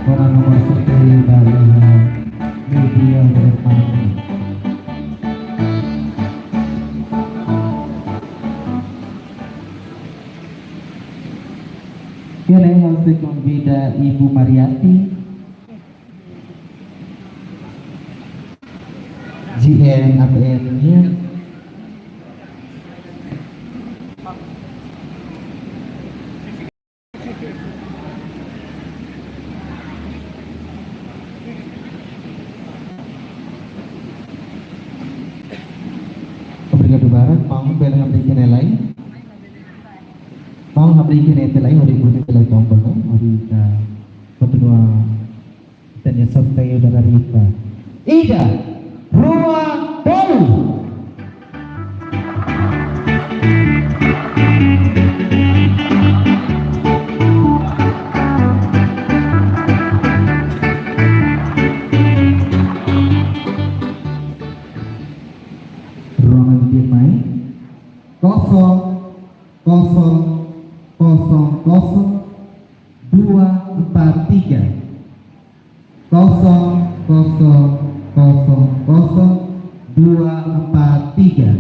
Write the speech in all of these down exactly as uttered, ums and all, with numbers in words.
Para nomor sorteiu dari media Berpati. Kene ha'u sei konvida Ibu Mariati, G M A P N nian. Obrigadu barak, maun bele hamriik iha ne'e lai. Maun hamriik iha ne'e lai, hodi buka tiha lai tombol, no? Hodi ita kontinua ita-nia sorteiu dala rua. Ida, rua, tolu. Ruangan di mai. Kosong, kosong, kosong, kosong, dua, empat, tiga. Kosong, kosong, kosong, kosong, dua, empat, tiga.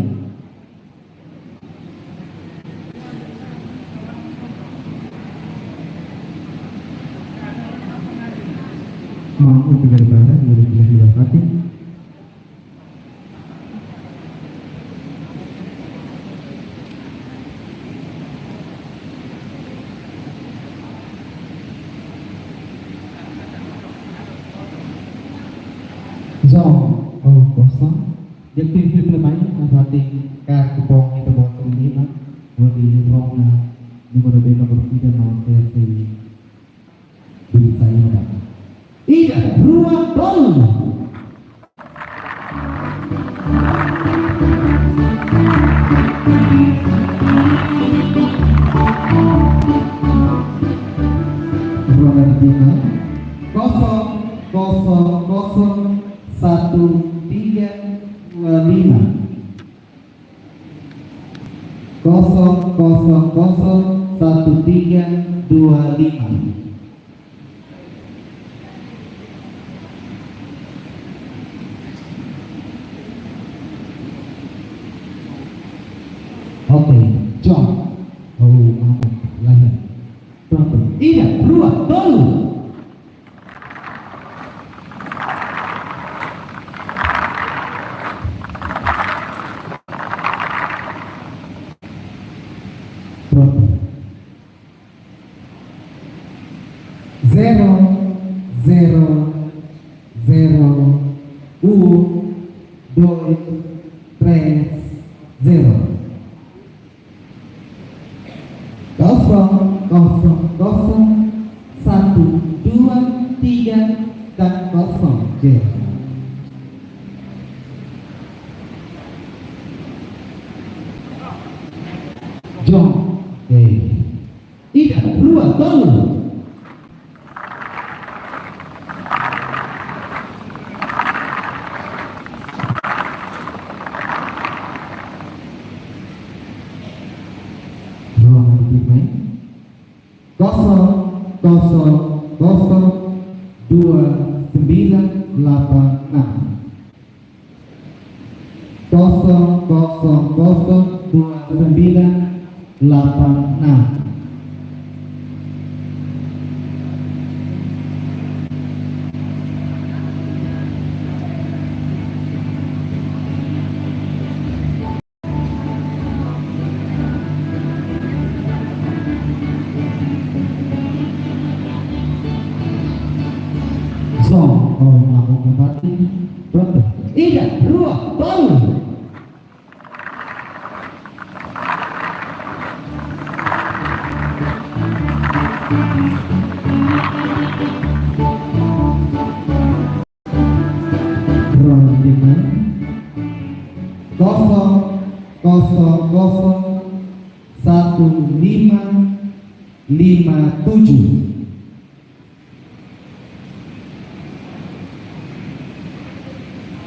Maun, obrigadu barak, boleh dilihat di Bupati. Zong, oh, kosong. Dia aktif di pemain, nanti ka kupon itu buat lima, buat di Roma, nomor B, nomor tiga, nomor C C. Beli saya, Pak. Ida, rua, tolu. Ruangan di mai. Kosong, kosong, kosong, satu, tiga, dua, lima. Kosong, kosong, kosong, satu, tiga, dua, lima. Oke, John. Oh, maaf, lahir. Pronto. Ida, rua, tolu. Pronto. Zero, zero, zero, um, dois, três, zero. Kosong, kosong, kosong, satu, dua, tiga, dan kosong, zero. John. Oke. Ida, rua, tolu. Ruangan di mai. Kosong, kosong, kosong, dua, sembilan, delapan, enam. Kosong, kosong, kosong, dua, sembilan, delapan, enam. Zong, oh, maaf, Bupati. Pronto. Ida, rua, tolu. Ruangan di mai. Kosong, kosong, kosong, satu, lima, lima, tujuh.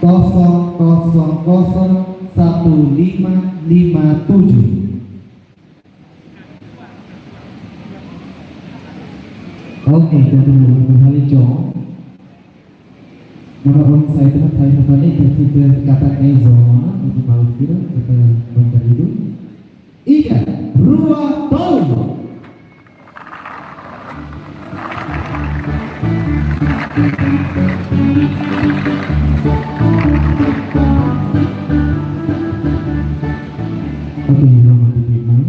Kosong, kosong, kosong, satu, lima, lima, tujuh. Oke, kita tunggu beberapa kali, John. Sai tena, sai tena, ita fitur katak ne'e zona, ita mau fitur, ita bangkar itu. Ida, rua, tolu. Oke, nomor titik nol.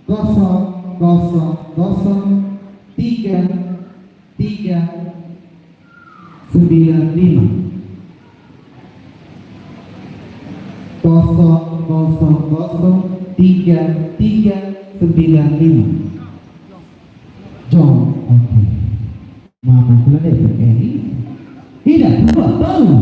Kosong, kosong, kosong, tiga, tiga, sembilan lima. Kosong, kosong, kosong, tiga, tiga, sembilan lima. Jom, oke. Mama, kula deh, oke. Ida, rua, tolu.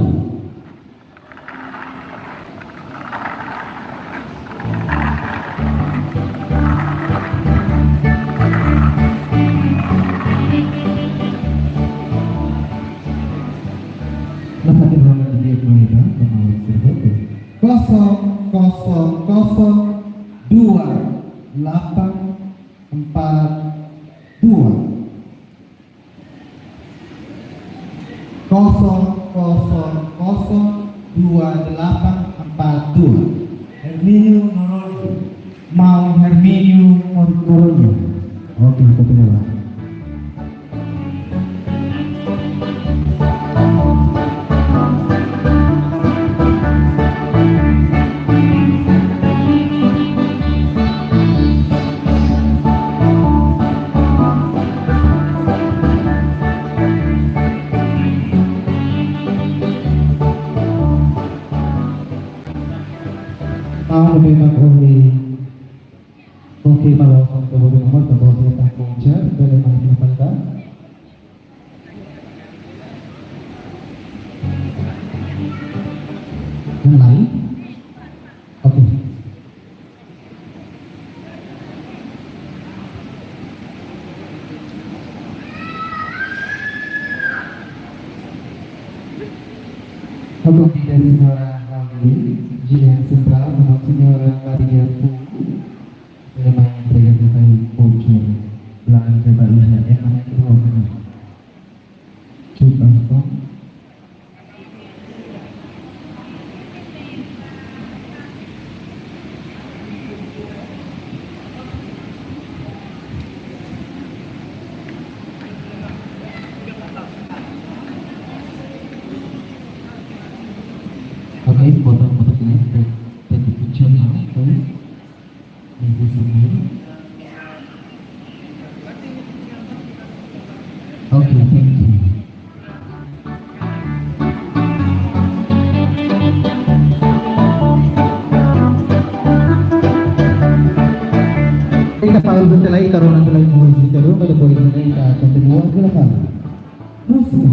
Nafati rola di dia kemarin, kemarin serbuk. Kosong, kosong, kosong, dua, delapan, empat, dua. Kosong, kosong, kosong, dua, delapan, empat, dua. Herminio Noronha. Mau Herminio Nor-, Noronha. Oke, kita tunggu lah. Tahu memang oleh. Oke, kalau sampai nomor, kalau dia tak voucher, boleh main di depan, kan? Yang lain? Oke. Oke, tidak, Senhora Rauli, Jilian Sentral, nomor Senhora Maria Fu. Ema yang terlihat di kayu bocor, belanja bayi, ema yang kedua mana? Coba, Bang. Oke, foto-foto ini, thank you, oke, thank you. Ita pauza tiha lai, ita rona tiha lai múzika duni, depois ita kontinua tiha lai. Múzika.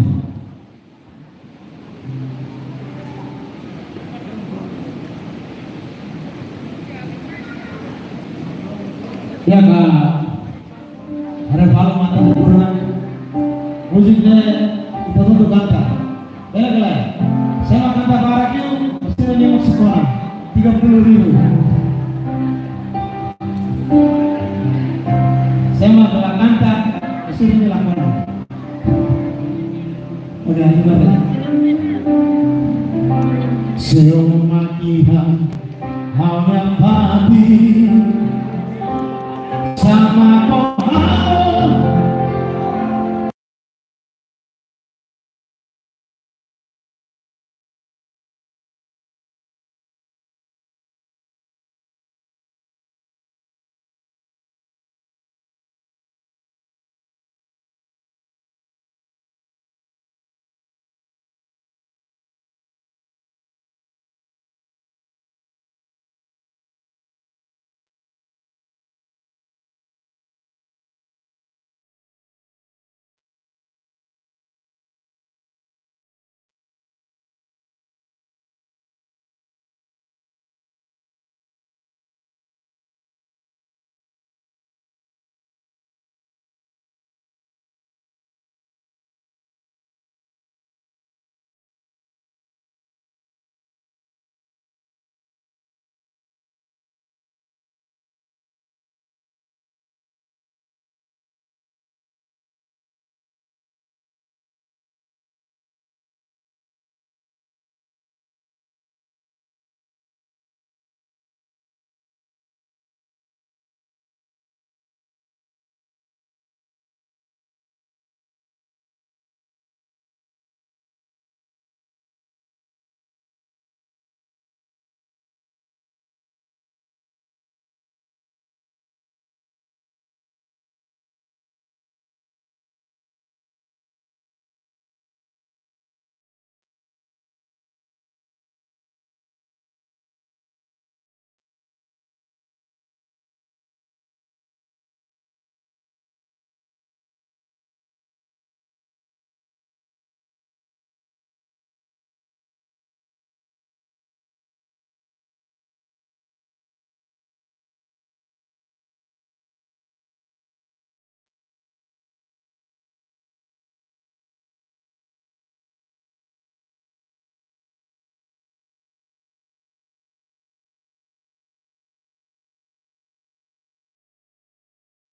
Ya, Kak. Ada balu mata kurang. Musik de, ita tutu kanta. Bele, bele. Sema kanta barak yu, sema nyemuk sekolah. Tiga puluh ribu. Sema bele kanta, sema nyemuk sekolah. Oke, gimana? Seo makiha, hanya padi sama kohal.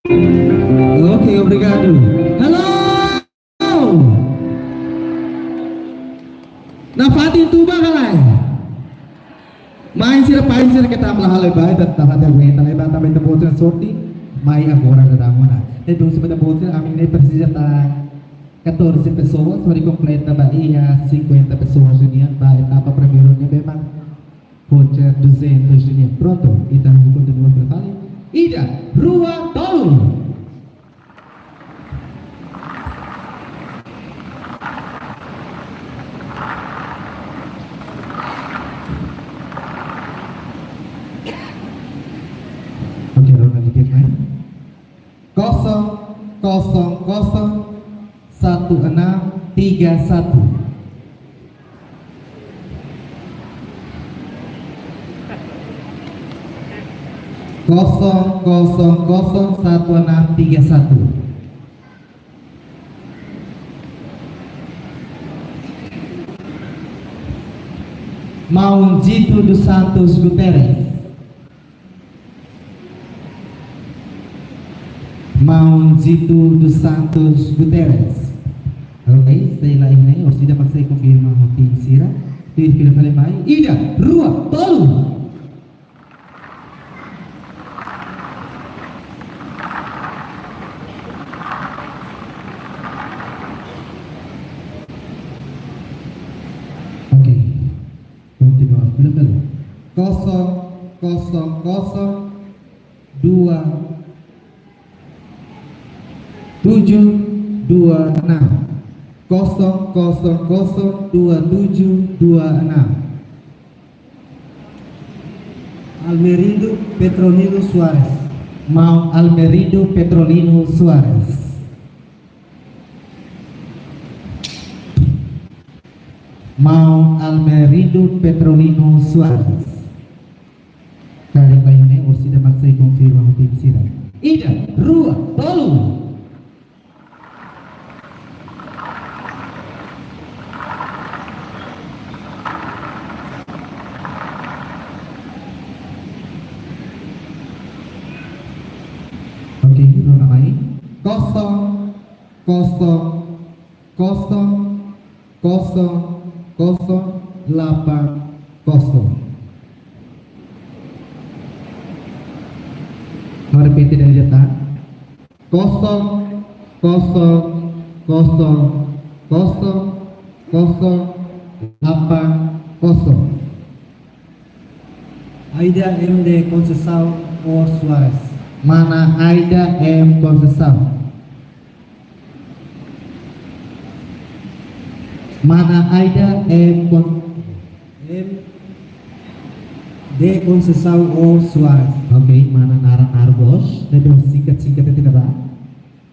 Ok, obrigadu. Hello! Nafatin tuba ka lae? Mai sira, pai sira, keta hamlaha lai ba, ita, ita aguenta lai ba, ita bota sorte. Mai agora daudaun ona. Entaun, se ita bota, ami-nia presiza atu catorze pessoas, hodi kompleta ba iha cinquenta pessoas nian, ba etapa primeiru nian, memang voucher duzentos nian. Prontu, ita kontinua fali. Ida, rua, tolu. Ok, rona dikit mai. Kosong, kosong, kosong, satu enam tiga satu. Kosong, kosong, kosong, satu enam tiga satu. Maun Zito dos Santos Guterres. Maun Zito dos Santos Guterres. Ok, sei la ini, orsida mak sei konfirma ho tim sira. Tuir fila fali mai. Ida, rua, tolu. Ok. Kontinua fila fali. Kosong, kosong, kosong, dua, tujuh, dua, enam. Kosong, kosong, kosong, dua, tujuh, dua, enam. Almerindo Petrolino Soares. Maun Almerindo Petrolino Soares. Maun Almerindo Petrolino Soares. Karik la iha ne'e, orsida mak sei konfirma ho tim sira. Ida, rua, tolu. Ok, rona mai. Kosong, kosong, kosong, kosong, kosong, delapan, kosong. Ha'u repete dala ida tan. Kosong, kosong, kosong, kosong, kosong, delapan, kosong. Aida M de Conceição O Soares. Mana Aida M Conceição. Mana Aida M Con- M de Conceição O Soares. Ok, mana naran naruk loos, ne'ebé singkat-singkat ida ba.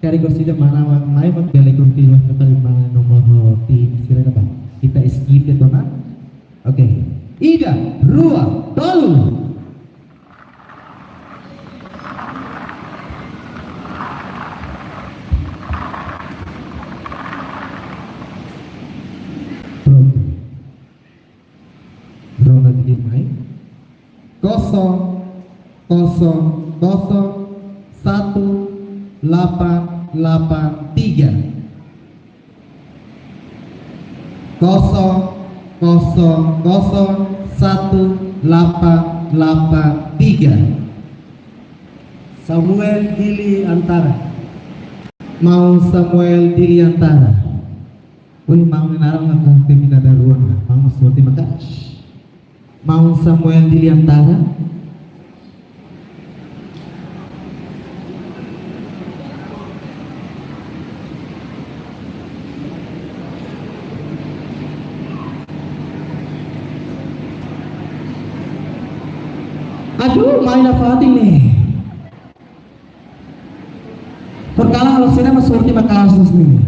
Karik orsida mana mak mai mak bele konfirma fali mana nomor ho tim sira ida ba. Ita skip de'it ona. Ok. Ida, rua, tolu. Prontu. Rona dikit mai. Kosong, kosong, kosong, satu, delapan, delapan, tiga. Kosong, kosong, kosong, satu, delapan, delapan, tiga. Samuel Dili Antara. Maun Samuel Dili Antara. Ui, maun nia naran la termina ba rua, maun sorte maka'as. Maun Samuel Dili Antara. Aduh, mai nafatin ne'e. Porkala halo sira mak sorte maka'as ne'e.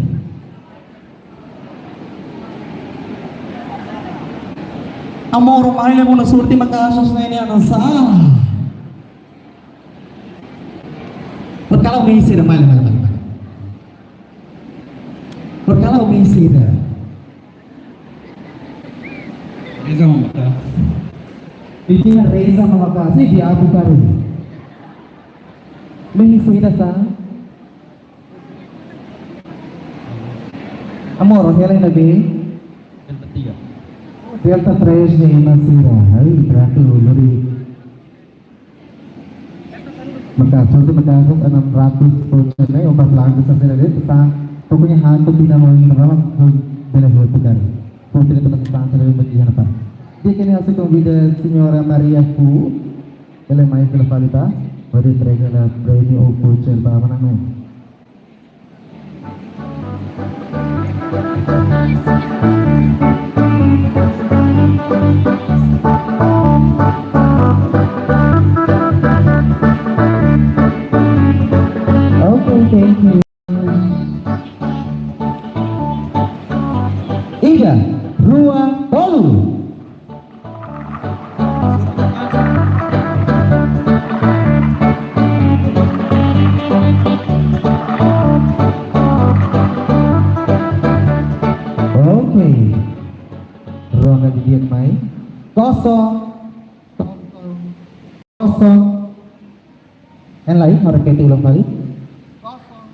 Amor, mai le muna sorte maka'as ne'e, nia hanesan sá. Porkala o mei sira, mai le, mai le, mai le, mai le. Porkala o mei sira. Reza mak maka'as. Ita reza mak maka'as, sei di'ak karik. Mei sira sá. Amor, hela iha ne'ebé? Delta tiga. Delta três ne'e ema sira. Ai, barato, lori. Maka, sorte maka, enam ratus voucher ne'e, opat langkah sa sira de, pesan. Pokoknya, hantu pina mau ingin ramah, pun bela hotu dari. Pun tidak teman pesan, sira de, bagi hana pa. Di'ak, ne'e ha'u sei konvida Señora Maria Fu, ela mai fila fali ba, hodi entrega prémiu ou voucher ba mana no. Okay, thank you. Ida, rua, tolu. Oke. Rona didi'ak mai. Kosong. Kosong. Kosong. Hein lai, ha'u repete ulang fali. Kosong.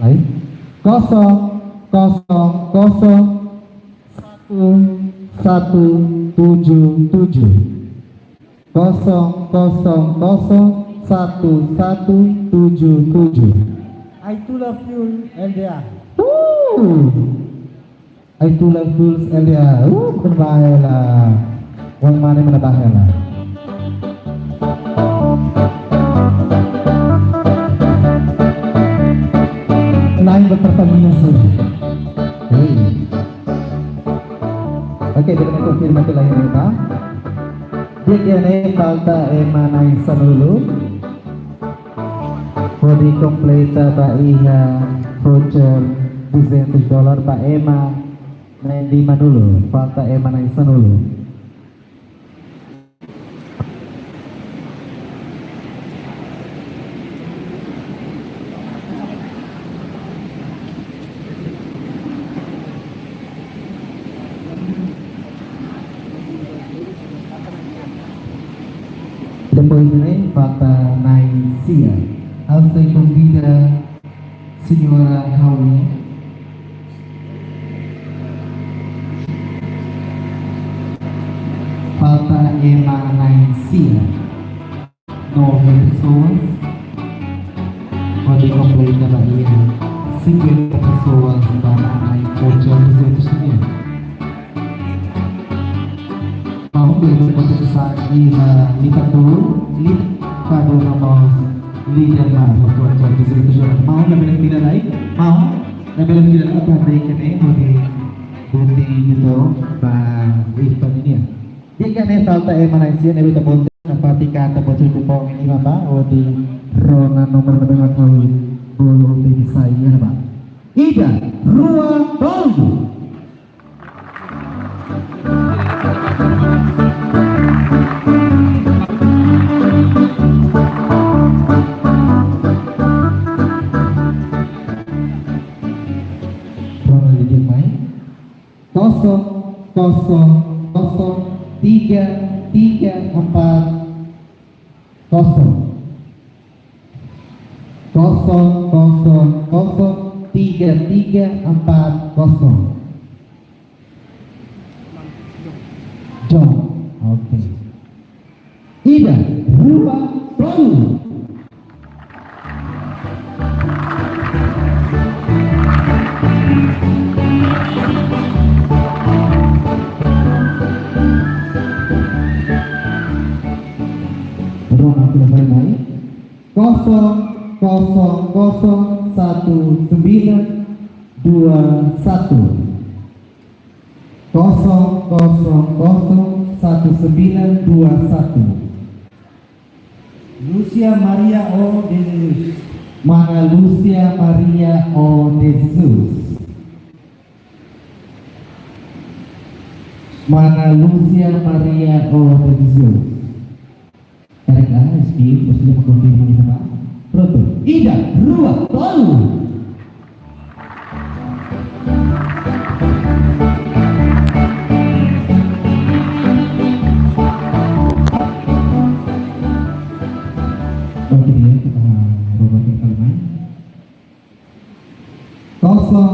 Lain. Kosong, kosong, kosong, satu, satu, tujuh, tujuh. Kosong, kosong, kosong, satu, satu, tujuh, tujuh. Aitula Fuel L D A. Wuh. Aitula Fuel L D A. Uh, bukan bahaya lah. Uang mana mana bahaya lah. Lain ba Pertamina sih. Hei. Oke, kita konfirmasi lagi ya, Pak. Di'ak, ne'e falta ema na'in sanulu. Hodi kompleta ba iha voucher duzentos dólar ba ema na'in lima dulu, falta ema na'in sanulu. Depois ne'e, falta na'in sia. Ha'u sei konvida Señora Hawi. Falta ema na'in sia. Nove pessoas. Hodi kompleta ba iha cinquenta pessoas ba na'in oito anos de estudia. Maun, bele kontinua iha lipat dulu, lipat dulu na maun, lider na, oito anos de estudia. Maun, labele fila lai, maun, labele fila lai, atu hadi'a ne'e, hodi buti itu ba Irfan ini ya. Di'ak, ne'e falta ema na'in sia, ne'ebé ita-boot nafatin katak ita-boot sei kupon ne'e ba, hodi rona nomor ne'ebé mak ha'u bolu ontem sai ne'ebá. Ida, rua, tolu. Rona di'ak mai. Kosong, kosong, kosong, tiga, tiga, empat, kosong. Kosong, kosong, kosong, tiga, tiga, empat, kosong. Jom. Oke. Ida, rua, tolu. Rona fila fali mai. Kosong, kosong, kosong, satu, sembilan, dua, satu. Kosong, kosong, kosong, satu, sembilan, dua, satu. Lúcia Maria O de Jesus. Mana Lúcia Maria O de Jesus. Mana Lúcia Maria O de Jesus. Karik ah, S P, terus dia mengkonfirmasi apa? Pronto. Ida, rua, tolu. Oke, di'ak, kita rona kembali. Kosong,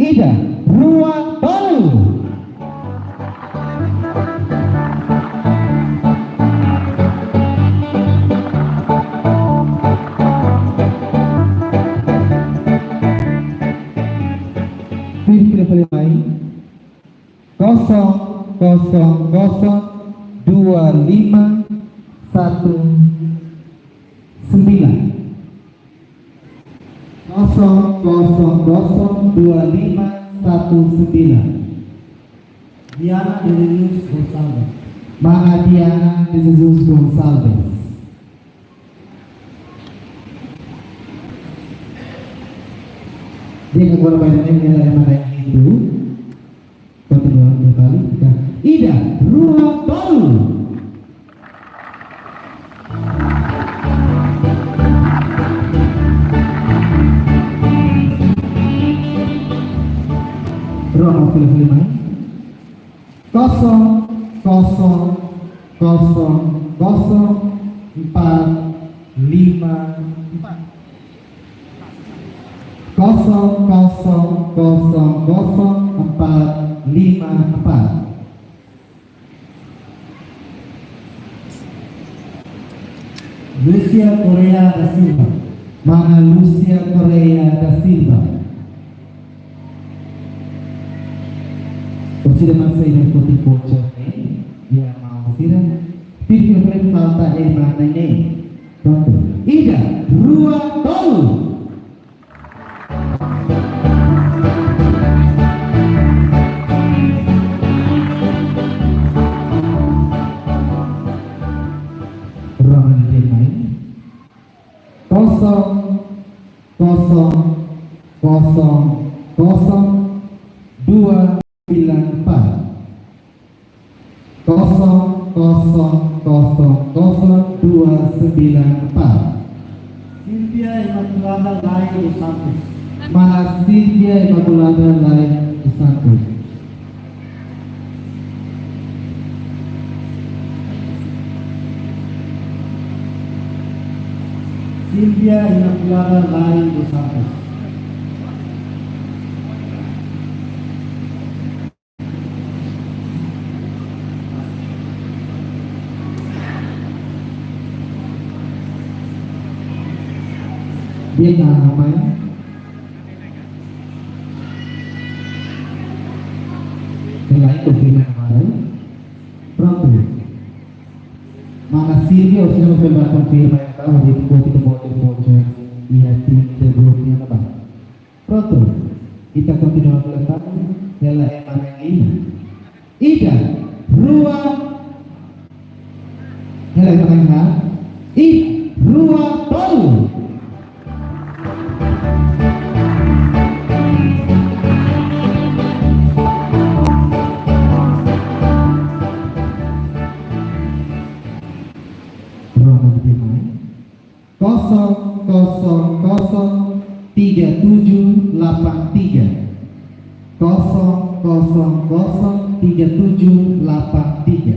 Ida, rua, tolu. Tuir fila fali mai. Kosong, kosong, kosong, dua lima, satu, sembilan. Kosong, kosong, kosong, dua lima, satu sembilan. Diana de Jesus Gonçalves. Mana Diana de Jesus Gonçalves. Di'ak, agora ema na'in-neen, ema na'in-neen. Kontinua, dua kali. Ida, rua, tolu. Rua, mau pilih lima. Kosong, kosong, kosong, kosong, empat, lima, empat. Kosong, kosong, kosong, kosong, empat, lima, empat. Lucia Correia da Silva. Mana Lucia Correia da Silva. Orsida mak sai dari forty-four, eh? Ya, mau sira. Tuir fila fali, falta ema na'in-neen. Prontu. Ida, rua, tolu. kosong, kosong, kosong, dua sembilan empat. Kosong, kosong, kosong, kosong, dua sembilan empat. Silvia Imaculada Lai dos Santos. Mana Silvia Imaculada Lai dos Santos. Silvia Imaculada Lai dos Santos. Dia nama ya? Yang lain konfirma kemarin. Pronto. Mana Silvia, o senhor vai confirmar então, o dia que o voto, o voto, o voto, e a time de grupo e a Pronto. Ita kontinua ke depan. Hela ema na'in-lima. Ida, rua. Hela ema na'in-haat. Ida, rua, tolu. Rua na'in-lima. Kosong, kosong, kosong, tiga tujuh delapan tiga. Kosong, kosong, kosong, tiga tujuh delapan tiga.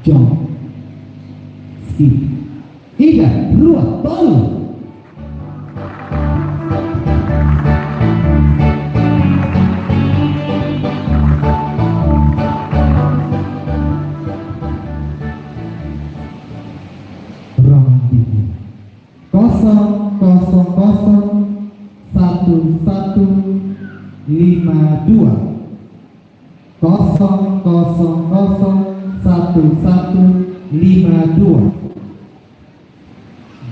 Jom. Skip. Ida, rua, tolu. Rua na'in-lima. Kosong, kosong, kosong, satu, satu, lima, dua. Kosong, kosong, kosong, satu, satu, lima, dua.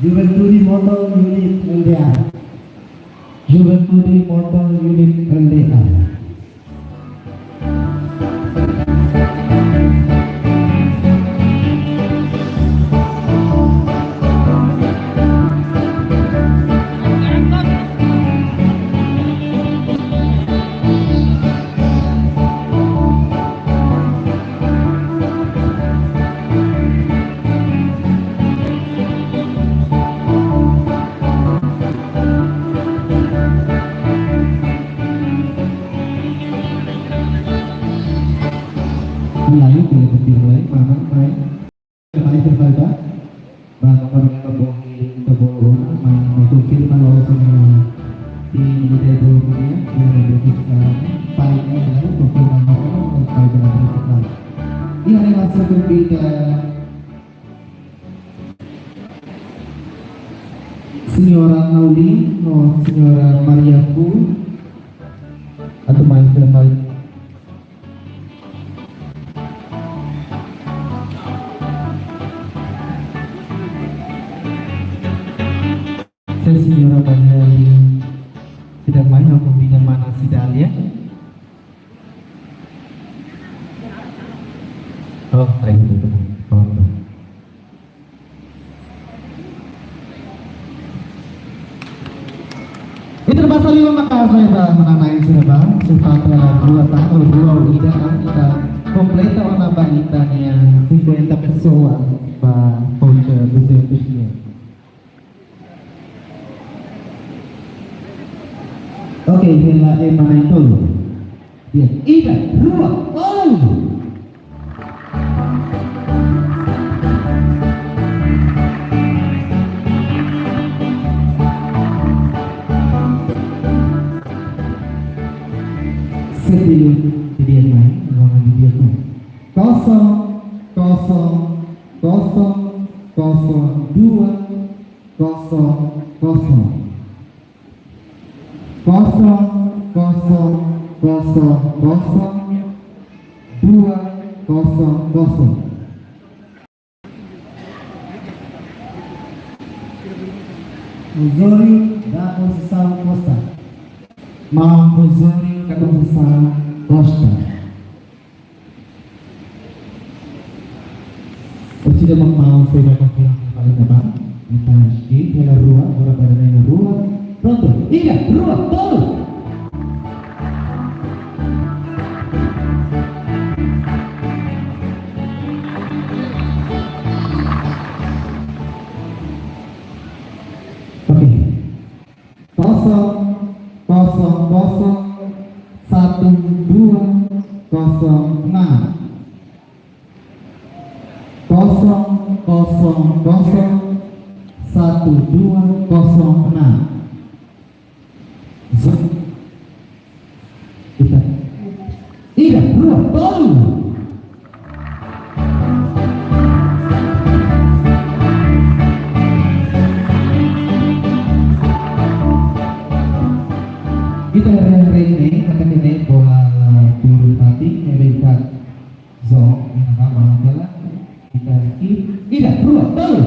Juventude Motor Unit L D A. Juventude Motor Unit L D A. Mulai, boleh berdiri mulai, mana, mulai. Mulai, terbuka. Ba, ba, ba, ba, ba, ba, ba, mai, mai konfirma loos ona, i, i, de, do, do, ya, do, do, do, do, sekarang, pai, i, mulai, konfirma loos ona, pai, pai, pai, pai. Iha ne'e mak ita konvida Señora Nauli no Señora Maria Fu, atu mai fila fali. Se Señora Maria Fu seidauk mai, ha'u konvida mana Cidalia. Oh, terakhir itu. Oh, no. Ita basa liman maka'as ba ita mananain sira ba, sira ba lagu, atau dua, ita, ita kompleta ona ba ita-nia cinquenta pessoas ba voucher duzentos reais. Oke, hela ema na'in-tolu. Di'ak, ida, rua, tolu. Sete, di'ak mai, ruangan di'ak mai. Kosong, kosong, kosong, kosong, dua, kosong, kosong. Kosong, kosong, kosong, kosong, dua, kosong, kosong. Osório da Conceição Costa. Maun Osório da Conceição Costa. Orsida mak maun seidauk konfirma fali ba. Ita skip hela rua, agora para nena rua. Prontu, ida, rua, tolu. Oke. Kosong, kosong, kosong, satu, dua, kosong, enam. Kosong, kosong, kosong, satu, dua, kosong, enam. Zo-, ita. Ida, rua, tolu. Ita haree-haree ne'e, ita haree ne'e bola biru tadi, ne'ebé ita zo, ita ba maun bela, ita skip, ida, rua, tolu.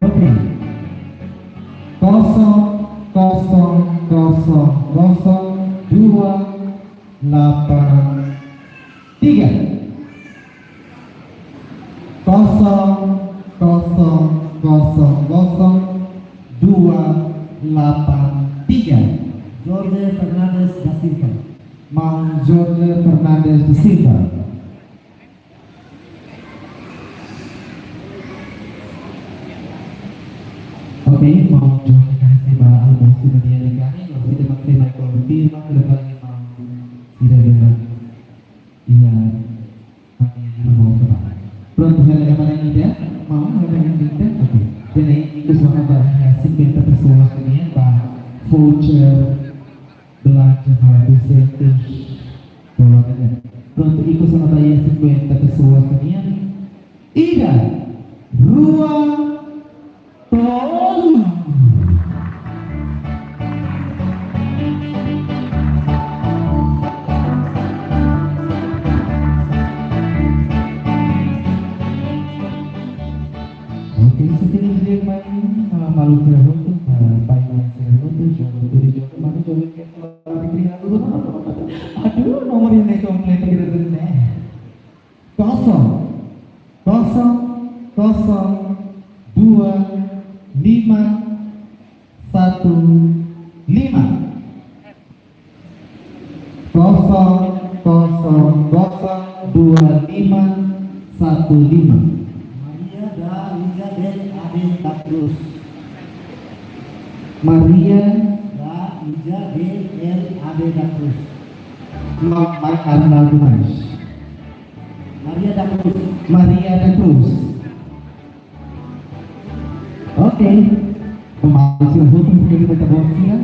Oke. Kosong, kosong, kosong, kosong, dua, delapan, tiga. Kosong, kosong, kosong, kosong, dua, delapan, tiga. Jorge Fernandes da Silva. Maun Jorge Fernandes da Silva. Oke, maun Jorge, kasih ba almosu media negara, no sida maksai mai konfirma, ke depan maun sida dengan. Iya, maun sida. Prontu, hela ema na'in ida, maun, hela ema na'in ida, oke. Jadi, ikus ona ba iha cinquenta pessoas nian, ba voucher belanja ba duzentos dólar nian. Prontu, ikus ona ba iha cinquenta pessoas nian. Ida, rua, tolu. Oke, sekian dari main, eh, malu sira hotu, eh, pai malu sira hotu, jogo tu di jogo, mana jogo ke aduh, nomor ini komplit gitu deh. Kosong, kosong, kosong, dua, lima, satu, lima. Kosong, kosong, kosong, dua, lima, satu, lima. Maria da Ilha del Ave da Cruz. Maria da Ilha del Ave da Cruz. Ma-, ma-, Arnaldo mais. Maria da Cruz. Maria da Cruz. Oke. Pemain sira hotu mungkin kita buat sira.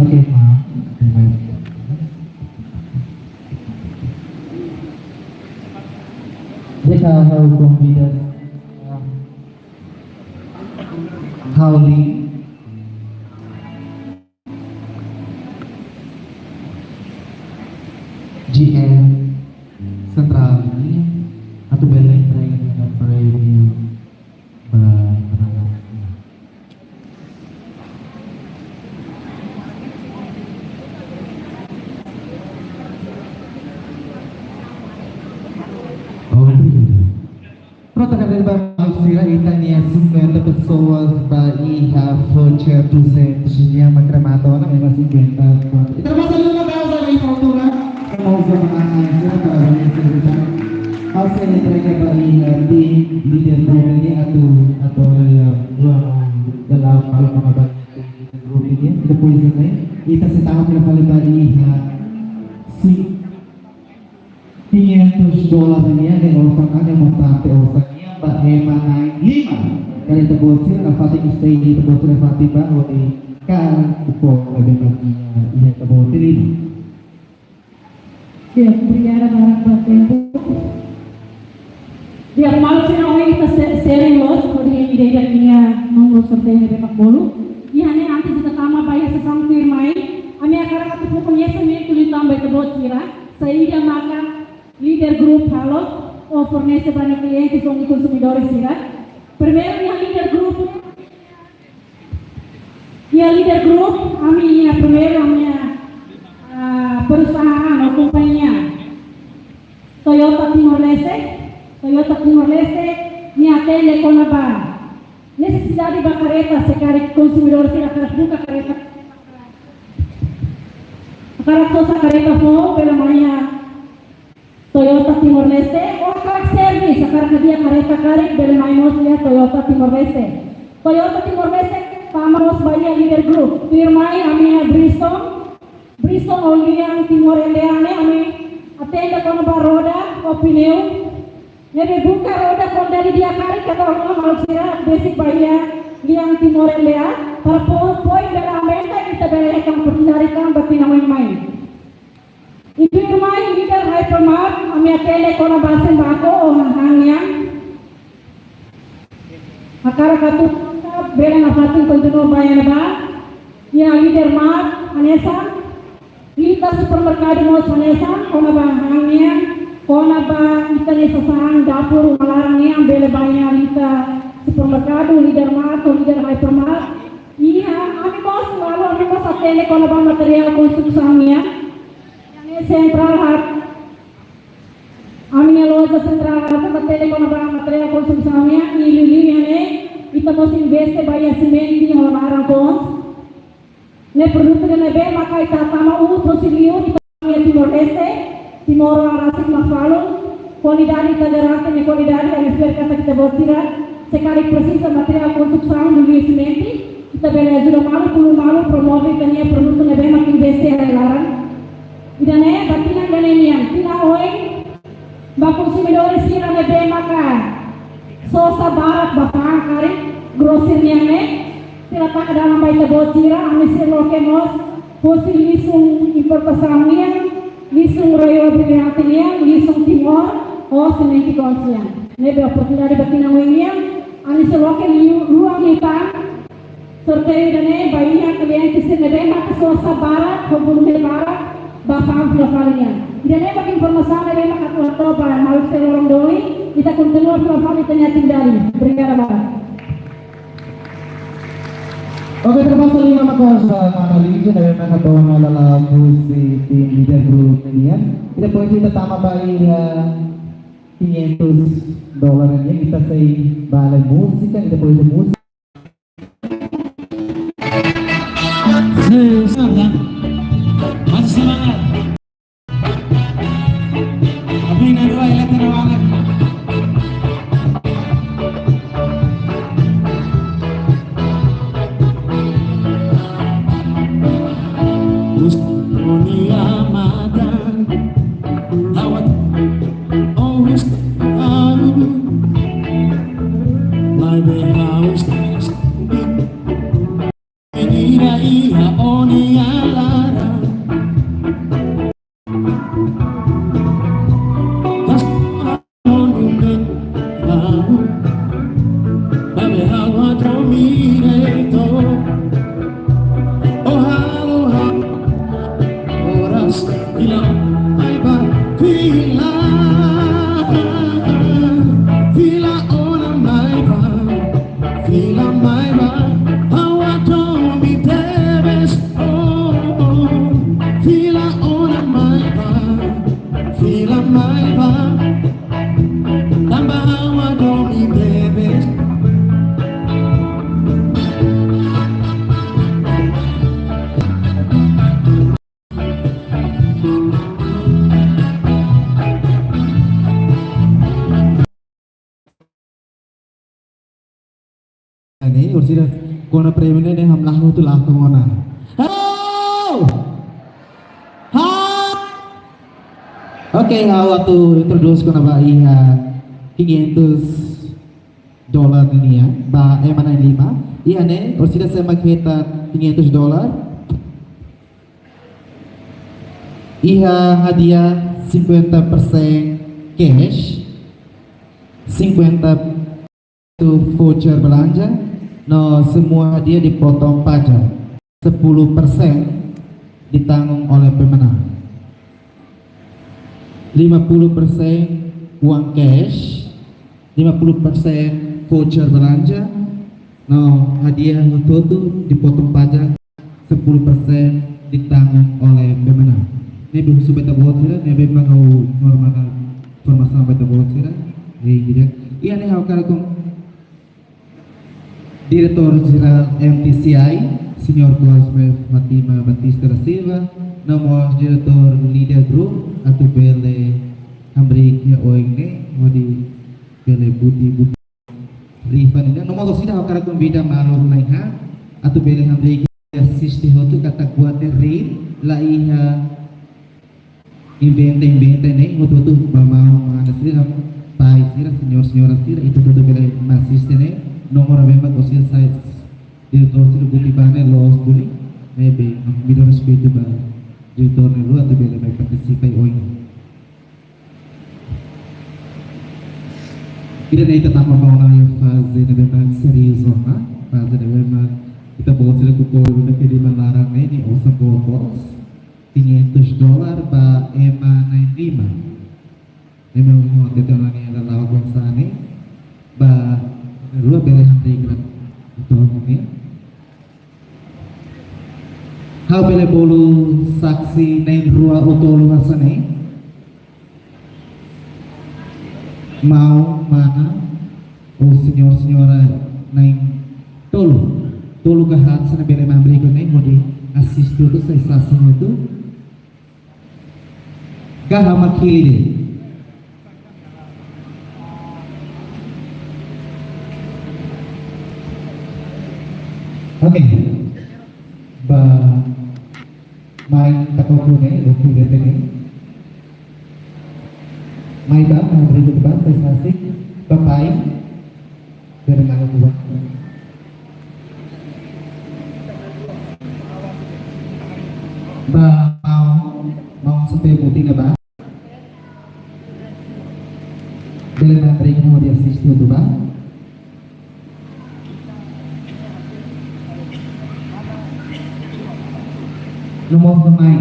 Oke, maun. Terima kasih. Depois ha'u konvida, um, Hauli, G M Central, atu bele entrega prémiu ba menang. Prontu, karik ba maun sira, ita-nia cinquenta pessoas ba iha voucher duzentos nian, mak remata ona ema cinquenta. Ita basa dulu ba kasa di altura. Ema uza menang sira, para bani sira. Ha'u sei entrega ba iha tim líder grupu nian atu, atu, ya, dua, dalam malu mengabai grupu nian. Depois ne'e, ita sei tau fila fali ba iha si quinhentos dólar nian, ne'e osan, ne'e montante osan nian ba ema na'in lima. Karik ita-boot sira nafatin, ita-boot sira nafatin ba hodi ka uko ebe mak iha ita-boot sira. Ya, obrigada barak ba tempu. Ya, malu sira, ohin ita se-, sering los, hodi ida-idak nia númeru sorteiu ne'ebé mak bolu. Iha ne'e antes ita tama ba iha Dori sira. Primeiru, iha líder grupu. Iha líder grupu, ami iha primeiru, ami iha, ah, perusahaan ou kompañia Toyota Timor-Leste. Toyota Timor-Leste, nia atende kona-ba nesesidade ba karreta, se karik konsumidór sira hakarak buka karreta, hakarak sosa karreta foun, bele mai iha Toyota Timor-Leste, ou hakarak servis, hakarak hadi'a karreta karik, bele mai mós iha Toyota Timor-Leste. Toyota Timor-Leste tama mós ba iha líder grupu. Tuirmai, ami iha Brisson, Brisson ou lian Timor L D A ne'e, ami atende kona-ba roda ou pneu. Ne'ebé buka roda kualidade di'ak karik, ita rona maluk sira besik ba iha lian Timor L D A, para po-, poin bele aumenta, ita bele hetan oportunidade tan ba tinan oin mai. I tuirmai, líder Hypermart, ami atende kona-ba sembako ou hahán nian. Hakarak atu bele nafatin kontinua ba iha ne'ebá. Iha líder Mart hanesan, ita supermerkadu mós hanesan, kona-ba hahán nian, kona-ba ita-nia sasán dapur uma laran nian, bele ba iha ita supermerkadu, líder Mart ou líder Hypermart. Iha, ami mós, lalu ami mós atende kona-ba materiál konstrusaun nian. Iha ne'e Central Hub. Ami-nia loja Central Hub atende kona-ba materiál konstrusaun nian, i liuliu iha ne'e, ita mós investe ba iha simente ho laran kons. Ne'e produtu ida ne'ebé maka ita tama utun husi liur, ita iha Timor-Leste, Timor rasik mak falun, kualidade ita garante nia kualidade, ami fiar katak ita-boot sira, se karik presiza materiál konstrusaun liuliu simente, ita bele ajuda malu, tulun malu, promove ita-nia produtu ne'ebé mak investe iha rai-laran. Ida-ne'e ba tinan ida-ne'e nian, tinan oin, ba konsumidór sira ne'ebé maka sosa barak ba fa'an karik, grosir nian ne'e, sira taka dalan ba ita-boot sira, ami sei loke mós husi liafuan importasaun nian, liafuan Royal Brilliante nian, liafuan Timor, ho simente kons nian. Ne'ebé oportunidade ba tinan oin nian, ami sei loke liu-, luan liután, sorteiu ida-ne'e ba iha kliente sira ne'ebé maka sosa barak, ho volume barak, ba fa'an fila fali nian. Ida-ne'e mak informasaun ne'ebé mak ha'u hato'o ba maluk sira loron duni, ita kontinua fila fali ita-nia atividade. Obrigada barak. Oke, terpaksa lima maka sa mana lagi, ne'ebé mak hato'o ona lalau husi tim líder grupu nian. Ita depois ita tama ba iha quinhentos dólares nian, ita sei bá iha múzika, ita depois iha múzika. Semangat. Masih semangat. Tapi na dua, ya, tenang banget. Bus dunia makan, lawat, always out. My way house, Ida iha ó-nia laran. Tas nunde lau. Babe hawa dromi reto. Oha, oha. Oras fila mai bá, fila, fila ona mai bá, fila mai bá, ha'u hadomi tebes, oh, oh. Fila ona mai bá, fila mai bá, tanba ha'u hadomi tebes. Ne'e, orsida kona prémiu ne'e, ne'e hamlaha hotu laku mona. Halo! Ha! Oke, ha'u atu introdús kona-ba iha quinhentos dólar nian, ba ema na'in lima. Iha ne'e, orsida sé mak hetan quinhentos dólar. Iha hadiah cinquenta persen cash, cinquenta voucher belanja, no semua hadiah dipotong pajak, sepuluh persen ditanggung oleh pemenang. Lima puluh persen uang cash, lima puluh persen voucher belanja, no hadiah hotu-hotu dipotong pajak, sepuluh persen ditanggung oleh pemenang. Ne'ebé husu ba ita-boot sira, ne'ebé mak ha'u informasaun ba ita-boot sira, eh, di'ak. Iha ne'e ha'u hakarak kon Diretór Jerál M T C I, Señór Cosme Fatima Batista da Silva, no mós Diretór Leader Group, atu bele hamriik iha oin ne'e, hodi bele buti-buti rifa ne'e. No mós orsida ha'u hakarak konvida maluk na'in-haat, atu bele hamriik asiste hotu katak buat ne'e real, la iha inventa-inventa ne'e, hotu-hotu ba maun-maun sira, pai sira, señór-señora sira, ita hotu-hotu bele mai asiste ne'e, nomor ne'ebé mak orsida sai diretór sira buti ba ne'e loos duni, ne'ebé, no, mi dau respeitu ba diretór ne'e liu atu bele mai partisipa iha oin. Ida-ne'e ita tama ba ona iha faze ne'ebé mak seriozu ona, faze ne'ebé mak ita-boot sira kukore duni ke di malaran ne'e, nia osan boot loos, quinhentos dólar ba ema na'in-lima. Ema unu hatete ona nia lala'ok oinsá ne'e, ba rua bele hamriik iha ita-nia. Ha'u bele bolu saksi na'in-rua ou tolu hanesan ne'e. Maun, mana, ou señór, señora na'in-tolu. Tolu ka haat hanesan ne'e bele mai hamriik iha ne'e, hodi asiste hotu, sai saksi hotu. Ka ha'u mak hili de'it? Oke. Ba mai takoko ne'e, oke, bete ne'e. Mai ba, mai berikut ba, sai saksi, ba pai. Dari mana dua? Ba, maun, maun sampai muti na ba. Bele mai hamriik iha ne'e hodi asiste hotu ba. No mós ba mai.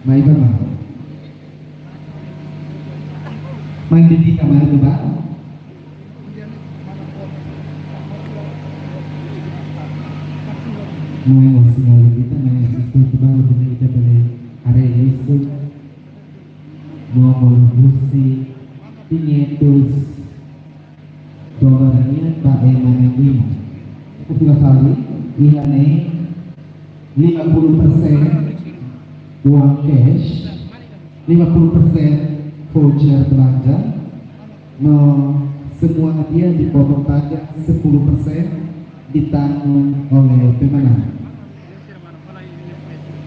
Mai ba mai. Mai di di kamar itu ba. Mai o sinal kita mai asiste hotu ba, hotu ita bele haree liuhusi nomor husi quinhentos dólar nian ba ema na'in-lima. Ita fila fali, iha ne'e lima puluh persen uang cash, lima puluh persen voucher belanja, no semua hadiah dipotong pajak sepuluh persen ditanggung oleh pemenang.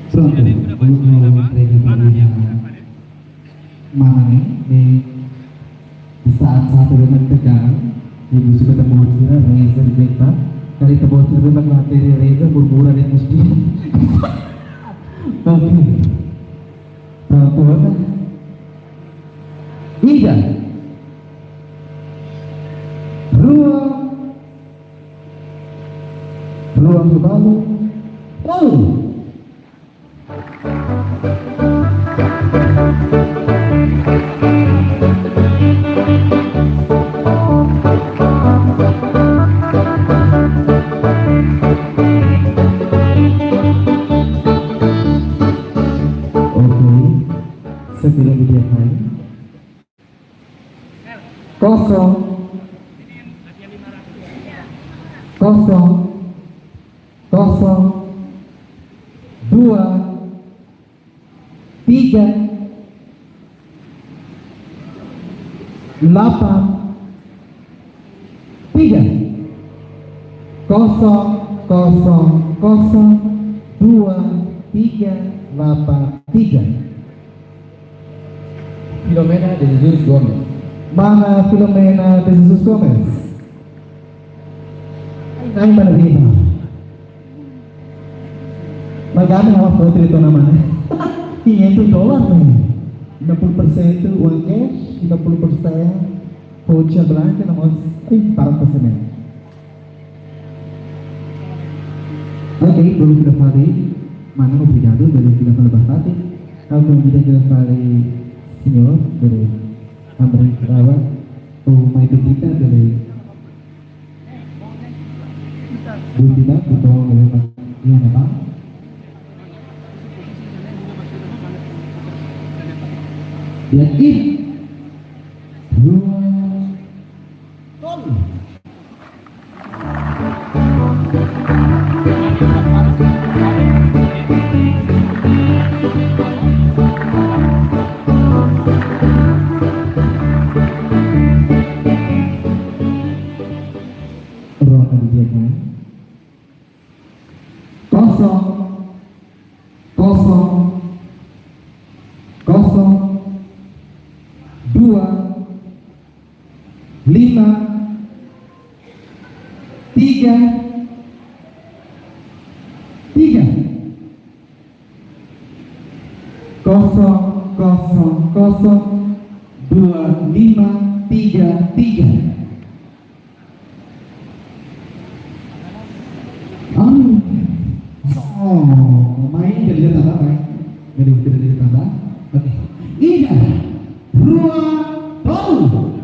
Pronto, uluk ha'u entrega ba mana ne'e, ne'e di saat-saat ne'ebé mak tegang, ne'e husu ba ita-boot sira, reza di'ak ba. Karik ita-boot sira ne'ebé mak la hatene reza, murmura de'it mós di'ak. Oke. Pronto, ida. Rua. Rua kembali. Tolu. Oke, sebelum dia main, kosong, kosong, kosong, dua, tiga, delapan, tiga, kosong, kosong, kosong, dua, tiga, delapan, tiga. Filomena de Jesus Gomes. Mana Filomena de Jesus Gomes? Ai, mana dia? Mas ami ha'u foto itu namanya. Quinhentos dólar ne'e. Lima puluh persen uang cash, lima puluh persen voucher belanja, no mós, ai, para persen. Oke, bolu fila fali, mana, obrigadu, bele fila fali ba fatin. Ha'u konvida fila fali señór, bele hamriik rawat. Mai Pepita bele. Bunda, botong bele, iha ne'ebá. Di'ak, ida, rua, tolu. Ronda didi'ak mai. Kosong, kosong, kosong, dua, lima, tiga, tiga. Kosong, kosong, kosong, dua, lima, tiga, tiga. Anu. So, mai, kita lihat tambah, mai. Jadi, kita lihat tambah. Oke. Ida, rua, tolu.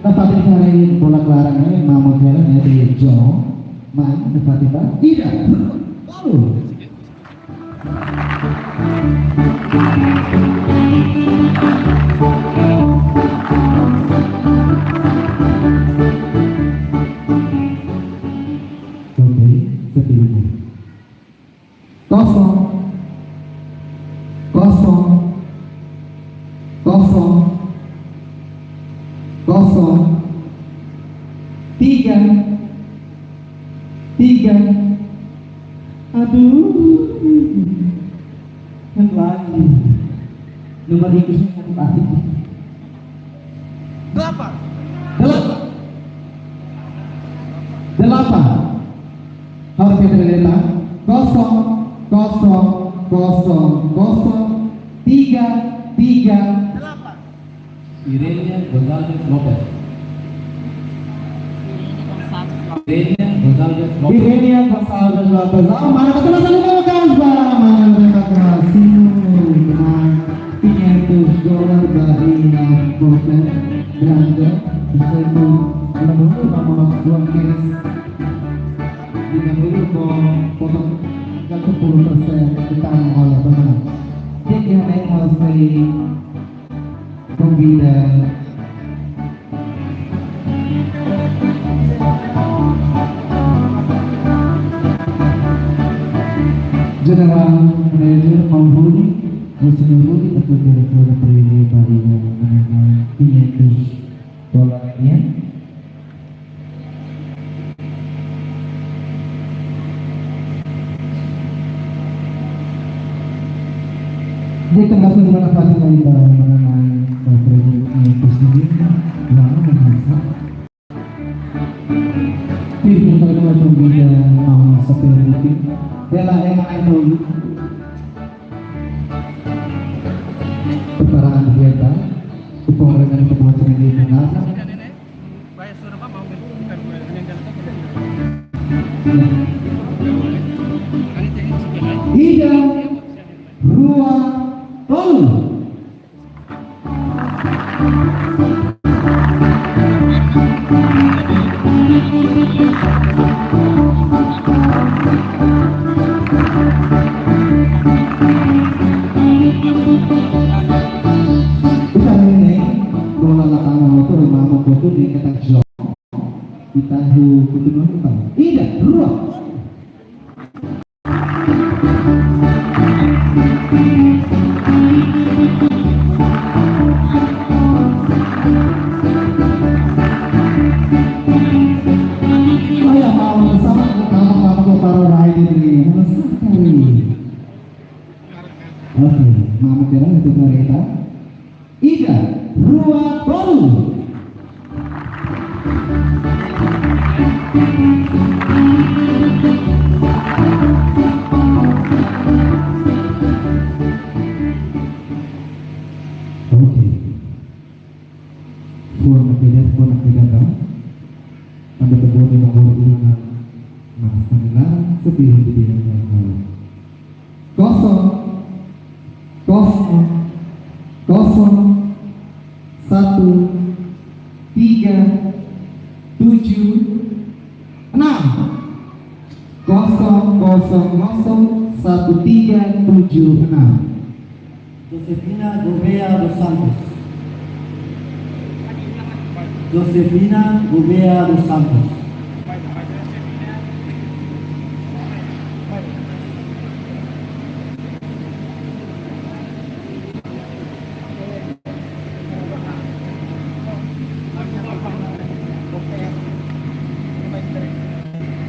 Nafatin fali bola klaran ne'e, Mama Kela ne'e, de Jo. Mai, nafatin ba. Ida, rua, tolu. Oke, seterusnya. Kosong, kosong, kosong, kosong, tiga, tiga. Aduh, yang lain. Nomor itu yang lain. Delapan. Delapan. Delapan. Harus kita lihat, ah. Kosong, kosong, kosong, kosong, tiga, tiga, delapan. Irenia Gonzalez Lopez. Irenia Gonzalez Lopez. Irenia Gonzalez Lopez. Ah, mana betul asal mau kasih, mana betul kasih, quinhentos dolar ba Irenia Lopez. Grande, satu, lima puluh, lima puluh, dua belas, lima puluh, potong, sepuluh persen, kita mengolah pemenang. Jadi, yang naik mau saya convida General Manager Om Rudi, o senhor Rudi, atu bele fó ba ita, ba ita, ba ita, quinhentos dolar nian. Dia akan masuk di mana Fatima di dalam mengenai, eh, premi ini, terus ini, lalu menghasilkan. Ih, kita cuma convida Mama Safira Lipi. Ela é a M O U. Preparar a dieta. O programa de promoção de nada. Ida, rua, tolu. Ita haree ne'e, bola la tama hotu, Mama kotu ne'e katak Jo. Ita ho kotu no ba. Ida, rua. Ayah, mau sama, kamu, kamu, kamu para rider ini. Sama sekali. Oke, Mama Kela itu kereta. Ida, rua, tolu. Oke. Fuan na peda, fuan na peda ba. Anda teboni nomor iha na, na, kosong kosong satu tiga tujuh enam. Josefina Gouveia dos Santos. Josefina Gouveia dos Santos.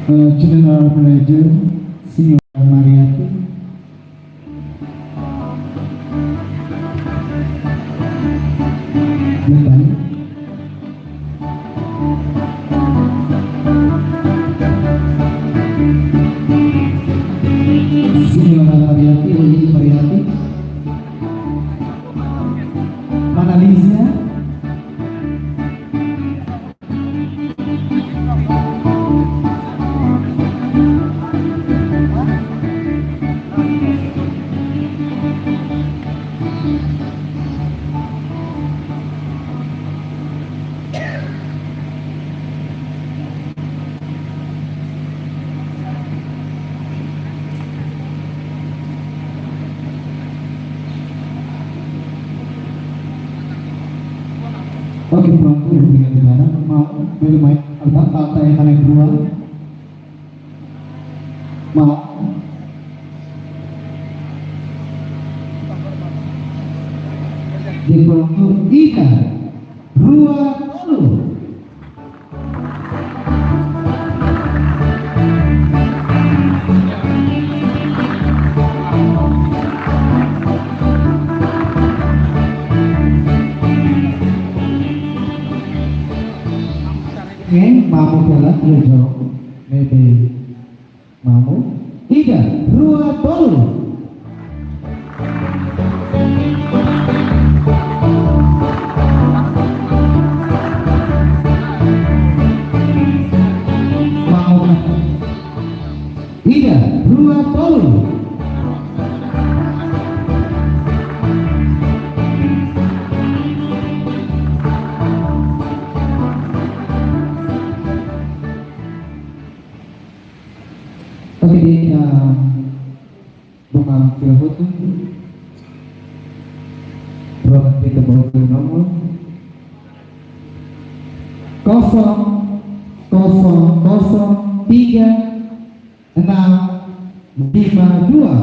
Eh, General Manager, Señora Mariati. Bentar. Señora Mariati, Oli Mariati. Manalizia. Oke, prontu, obrigadu, Dara. Maun, bele mai, alta, alta, yang mana dua? Maun. Di prontu, ida, rua, tolu. Oke, maun kela, yo yo. Maybe maun. Ida, rua, tolu. Maun. Ida, rua, tolu. Oke, di, ah, buka fila foto. Program kita bawa fila nomor kosong kosong kosong tiga enam lima dua.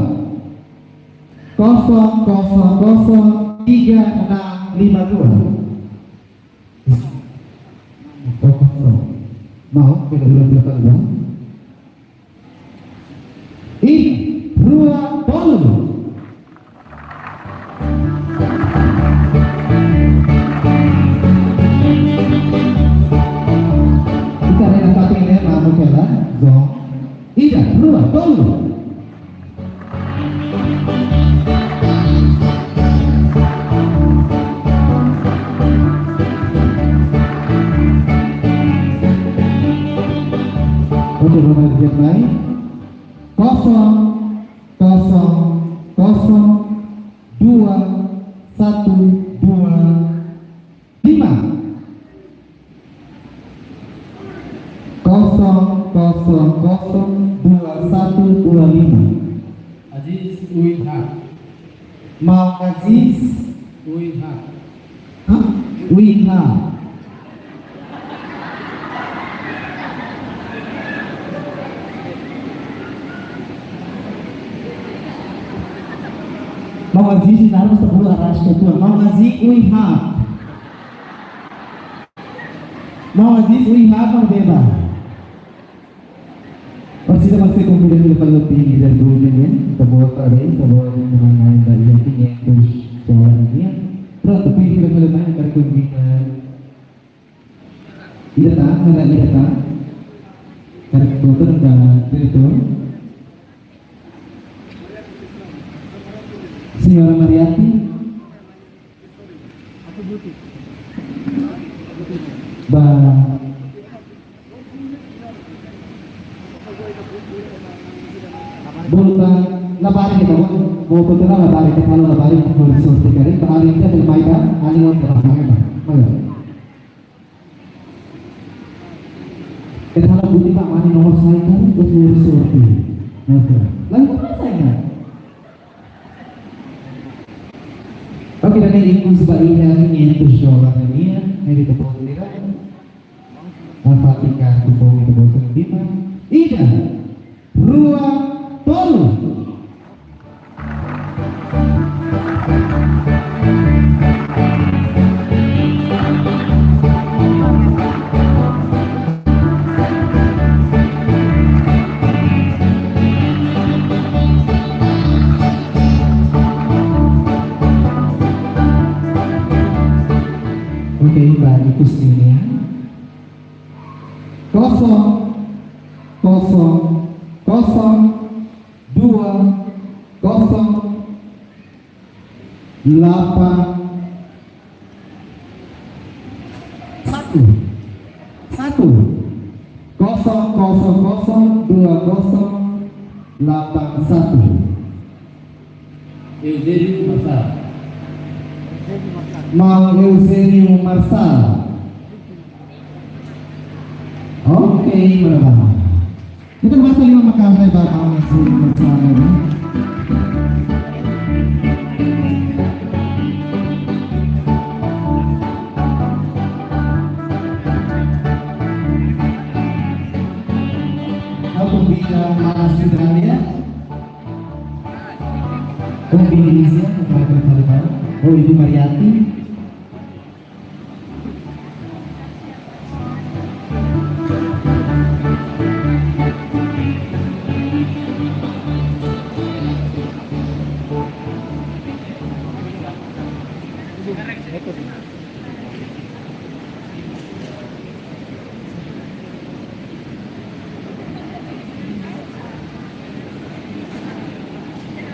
Kosong kosong kosong tiga enam lima dua. Kosong. Maun, kita ulang, kita ulang. Ida, rua, tolu. Ita rena satu ini, maun kela, zong. Ida, rua, tolu. Oke, rumah lihat mai. Kosong, kosong, kosong, dua, satu, dua, lima. Kosong, kosong, kosong, dua, satu, dua, lima. Aziz Uiha. Maun Aziz. Uiha. Hah? Uiha. Maun Aziz, narus tak perlu arras ketua. Maun Aziz Uiha. Maun Aziz Uiha, maun beba. Orsida masih konfidente de palo tinggi dari dulu ini, sebuah kali, sebuah yang mengenai dari yang tinggi itu soal ini. Prontu, pidi ke kalau main dari kunjungan. Ida ta, ada ida ta. Dari tutor dan diretor. Señora Mariati. Ba, bolu ba, labarik ita, bolu, bolu ba, labarik ita, labarik ita, bolu sorte kari, ba, alin ita, bolu mai ba, alin ita, bolu mai ba, mai ba. Ita la buti ba, mane nomor sai kari, bolu sorte. Oke. Lalu apa saya? Oke, ida-ne'e ikus ba iha quinhentos dolar nian, ne'e ita-boot sira. Nafatin kartu boot ita-boot sira lima. Ida, rua, tolu. Oke, ba ikus nian. Kosong, kosong, kosong, dua, kosong, delapan, satu, satu, kosong, kosong, kosong, dua, kosong, delapan, satu. Eugênio Marçal. Maun Eugênio Marçal. Oke, marahaba. Ita basa lima maka-an ba Maun Eugênio Marçal, ya. Ha'u konvida mana Cidralia. Konvida Lizia, konvida Palibau. Oh, Ibu Mariati.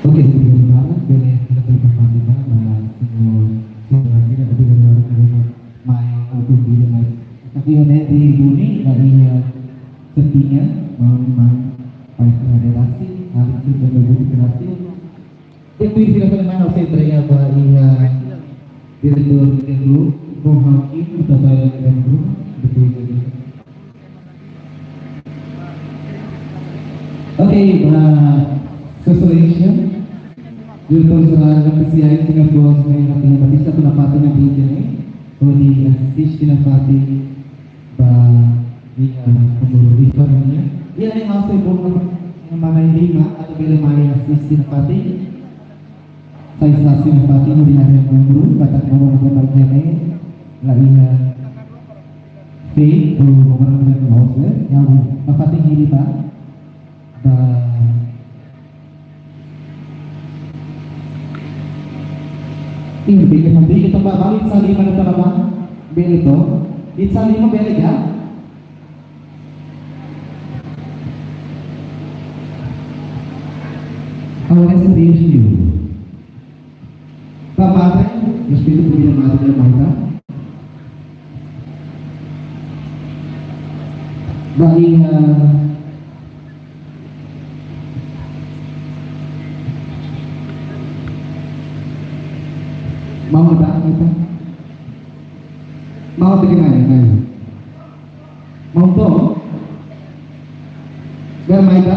Oke, terima kasih, bele kita berkembang, Pak, ba señór, señora sira, obrigadu, obrigadu, mai, obrigadu, mai. Tapi ne'e duni, dari, eh, sentinya, mau, mau, pai, federasi, alin sira, federasi. Itu istilah mana, saya entrega ba iha diretór Pedro Rohaki, trabalha dentro, depois de. Oke, ba Sua Exelénsia, Diretór Jerál F C I, Señór Dr. Maria Martina Batista, nafatin iha ne'e, hodi asiste nafatin ba iha, eh, númeru di família. Iha ne'e ha'u sei bolu ba mana lima atu bele mai asiste nafatin. Sai sasin nafatin hodi haree númeru, katak númeru ne'ebé iha ne'e la iha fake, ou númeru ne'ebé loos, eh. Yang nafatin hili ba, ba Ih, bele, bele, bele, tamba balik sa lima na tamba bang. Bele to. It sa lima bele ka? Agora é serious, liu. Ba madre, respeito por vida madre da mãe, tá? Ba iha, eh, mau da, ita. Mau pergi mana, mana? Mau to? Bele mai ka?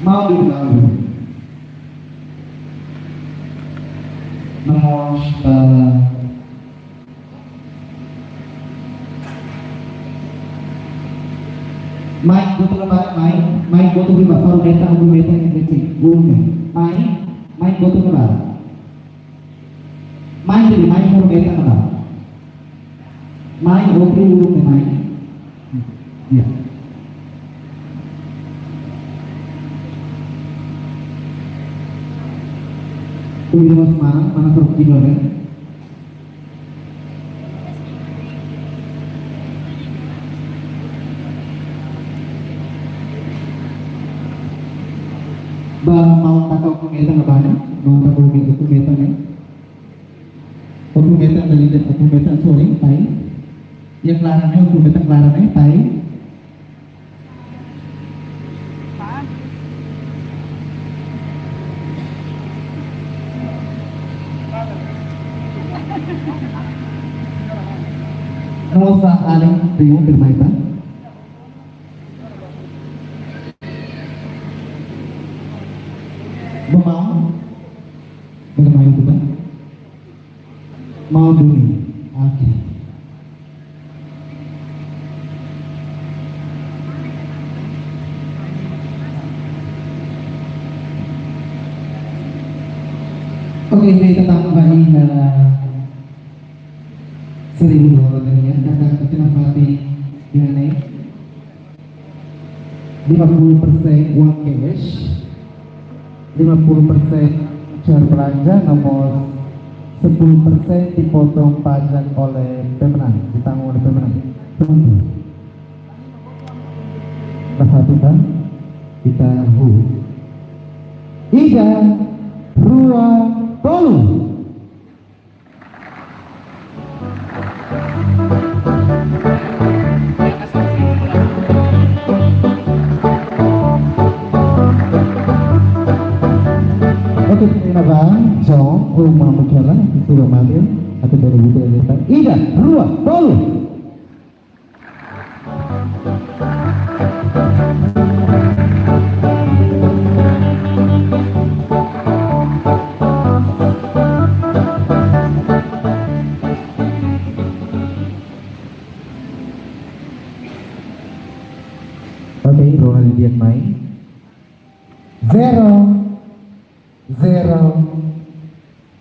Mau di, mau di. Namos, eh, mai, kotuk ka ba, mai, mai, kotuk ka ba, faru meta, ulun meta, ulun meta. Mai, mai, kotuk ka ba. Mai, jadi mai, faru meta ka ba. Mai, oke, ulun mai. Iya. Kuliah mana, mana faru kino, ya? Ba, mau taka oku meta na bani, mau taka oku meta, oku meta na bani, oku meta na lida, oku meta, sorry, pai. Ya, klaru ne'e, oku meta klaru ne'e, pai. Nós a alin priu bermain. Bagaimana? Bagaimana itu, Bang? Mau dulu. Oke. Oke, kita tambah ini, eh, seribu dolar ya. Kata kita nanti di mana? Lima puluh persen uang cash, lima puluh persen voucher belanja, nomor sepuluh persen dipotong pajak oleh pemenang, ditanggung oleh pemenang. Tunggu. Nah, satu kan? Kita hu. Ida, rua, tolu. Oke, terima kasih. So, uma mukela, itu mati, atau dari itu. Ida, rua, tolu. Oke, Ronald di'ak mai. Zero, zero,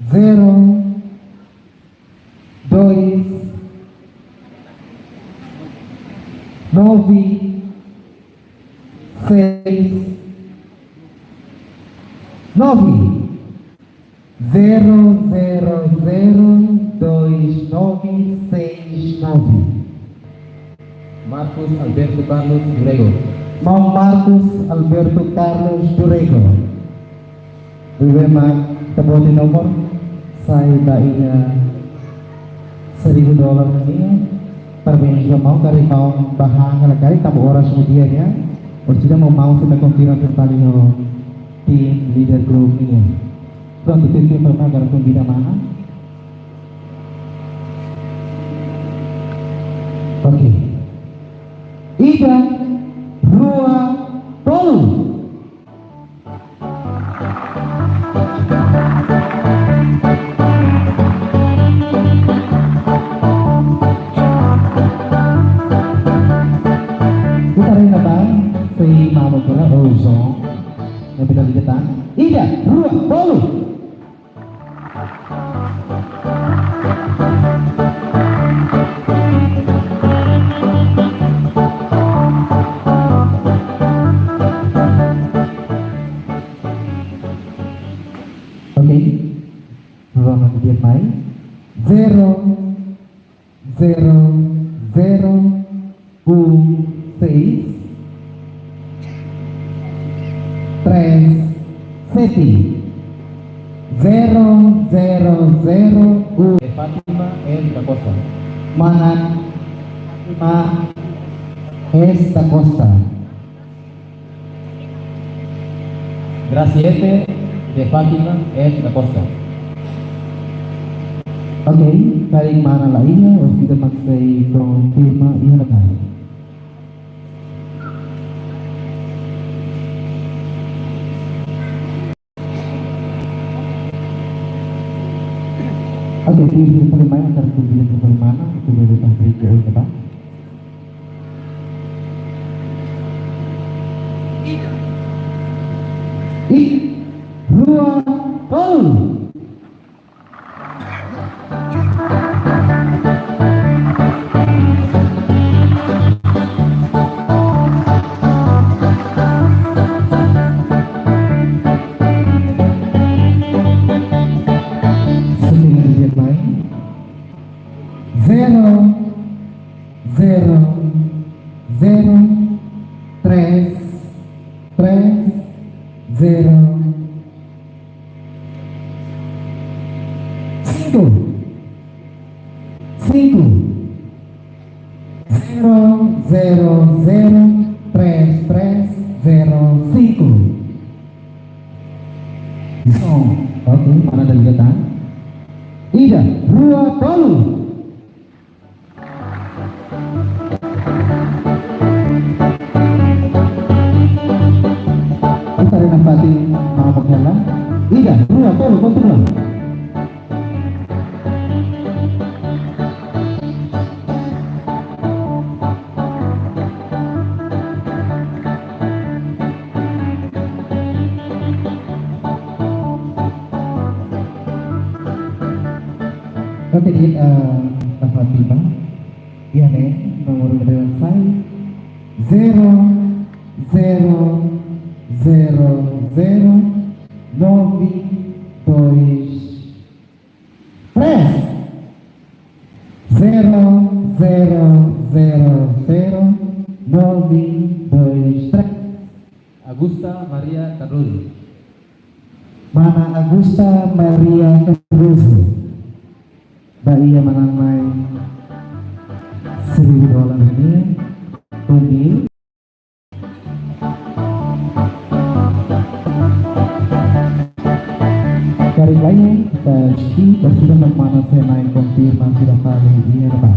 zero, dois, nove, seis, nove. Zero, zero, zero, dois, nove, seis, nove. Marcos Alberto Carlos Durego. Maun Marcos Alberto Carlos Durego. Bebe mak teboti nomor, sai ba iha seribu dolar nian. Parabéns ba maun, karik maun bá han hela karik, tanba oras muda nian. Orsida maun, maun sei konfirma kembali ho tim leader group nian. Prontu, tim ke pernah gara pun bida mana? Oke. Ida, rua, tolu. Kita renda bang, si mama kela ozon. Yang tidak diketahui. Ida, rua, tolu. Oke. Ruangan dia mai. Zero, zero, zero, um, seis, três, sete. Zero, zero, zero, um. De Fátima S da Costa. Mana Fátima S da Costa. Graciete de Fátima S da Costa. Oke, karik mana la iha, orsida mak sei konfirma iha la karik. Oke, di sini mana, kartu di mana, itu dari pabrik ya, Pak. Ih, rua, tolu. Sembilan dia main. Zero, zero, zero, três, três, zero, cinco, cinco, zero, zero, zero, três, três, zero, cinco. Som. Oke, mana dari kita? Ida, rua, tolu. Karena Fatih mau berjalan. Ida, dua, tolu, kontrol. Oke, di, eh, Fatih, Bang. Iha ne'e, nomor real sai zero, zero, zero, zero, nove, dois, três. Zero, zero, zero, zero, nove, dois, três. Augusta Maria Cardoso. Mana Augusta Maria Cardoso. Ba iha manán mai seribu dolar nian. Bom dia. Dari lain kita ciki, kita sudah mana saya main konfirmasi daftar ini apa?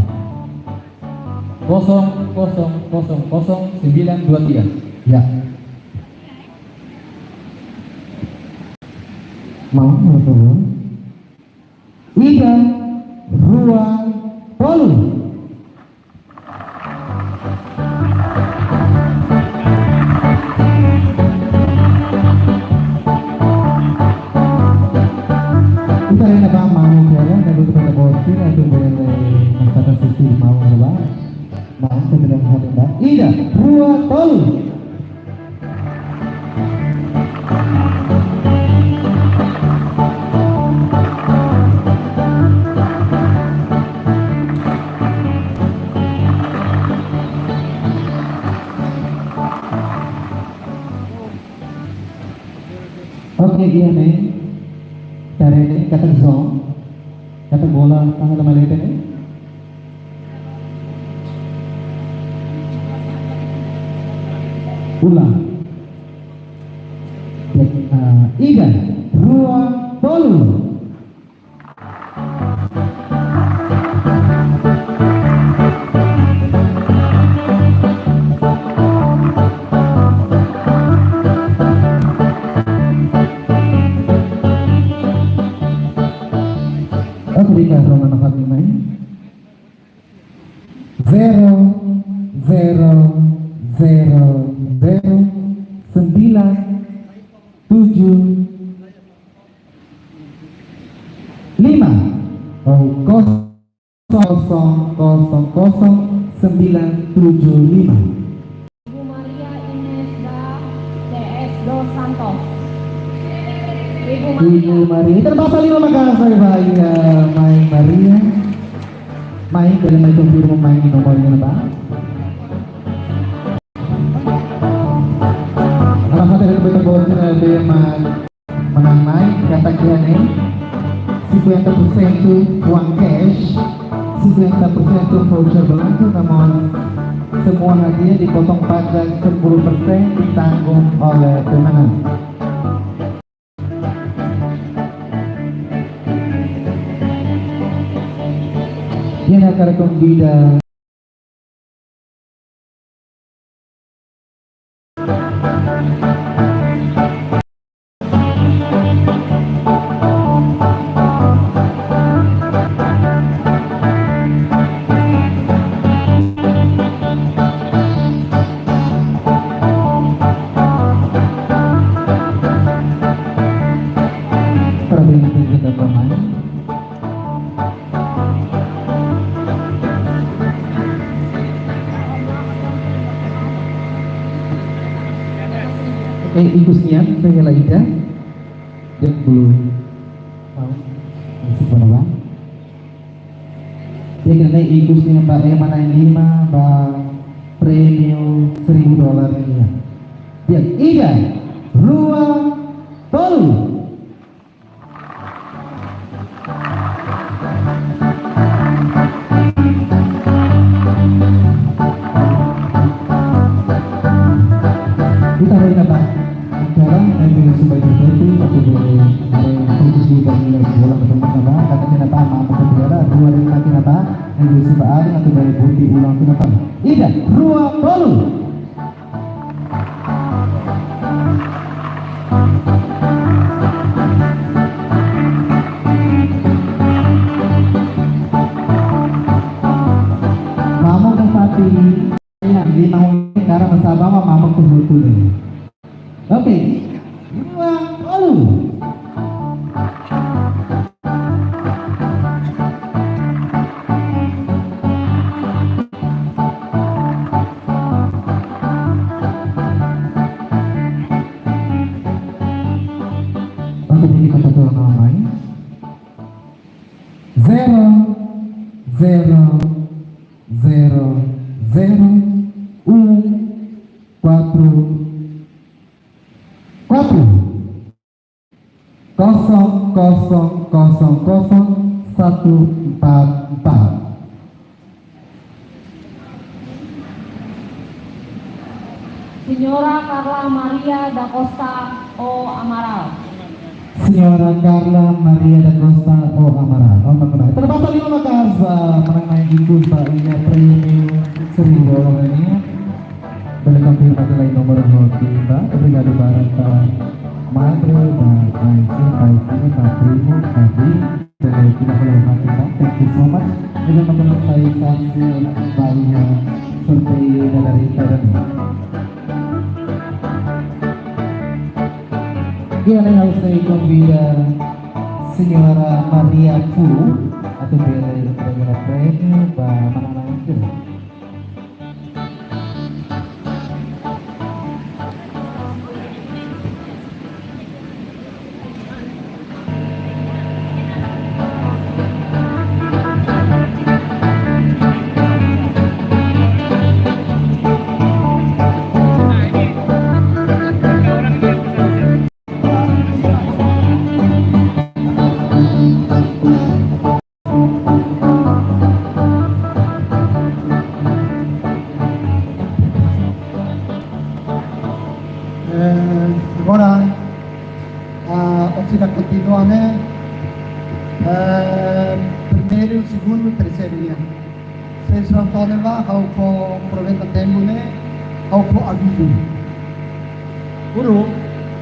Kosong, kosong, kosong, kosong, sembilan, dua, tiga. Ya. Mau, mau, mau. Ida, rua, tolu. Ita rena ba mau kera, kalau kita bosir, atau boleh masyarakat sisi mau ba. Mau kita bilang hati ba. Ida, rua, tolu. Oke, iha ne'e. Tare ne'e, katak zon. Katak bola, tangga nama lete ne'e. Ulang. Ya, ah, ida, rua, tolu. Oke, di kelas mana Fatih main? Zero, zero, zero, zero, sembilan, tujuh, lima. Oh, kosong, kosong, kosong, kosong, sembilan, tujuh, lima. Ibu Maria Ines da T S dos Santos. Ibu Maria. Ibu Maria. Terpaksa lima maka saya bahagia, Mai Maria. Mai, boleh mai konfirma mai nomornya, Pak. Arafat ada betul bahwa kita ada ma-, manán mai, katak iha ne'e, cinquenta por cento uang cash, cinquenta por cento voucher belanja, namun semua hadiah dipotong pajak, sepuluh persen ditanggung oleh pemenang. Iha ne'e hakarak konvida. Parabéns, Tete, também. Eh, ikus nian, saya Laida. Dia belum tahu. Masih pernah, Bang? Dia kena ikus nian, Bang, eh, mana yang lima, Bang? Prémiu seribu dolar ini, ya. Dia, ida, rua, tolu. Ita harus dapat sekarang, nanti supaya seperti, tapi boleh, eh, fokus di dalam bola pertama, apa? Kata kenapa, apa? Dua hari lagi, apa? Nanti supaya ada, atau boleh bukti ulang, kenapa? Ida, rua, tolu. Lima, tolu. Atu beri kata nama mai. Zero, zero, zero, zero, um, quatro, quatro. Kosong, kosong, kosong, kosong, satu, empat, empat. Senhora Carla Maria da Costa O Amaral. Senhora Carla Maria da Costa O Amaral. Terima kasih, terima kasih. Menang naik ikus ba iha prémiu seribu orang ini. Bele konfirma tiha lai nomor ho ita. Obrigadu barak ba madre, ba aisi, ba aisi, ba primu, ba bi. Bele tiha lai nomor ho ita. Thank you so much. Ida maka sai saksi ba iha sorteio ida dari Instagram. Di'ak, ha'u sei konvida Senhora Maria Fu atu bele entrega prémiu ba manán-na'in. Eh, agora, ah, orsida kontinua ne'e, eh, primeiru, segundu, terseiru nian. Se sira to'o ne'ebá, ha'u fó aproveita tempu ne'e, ha'u fó avizu. Uluk,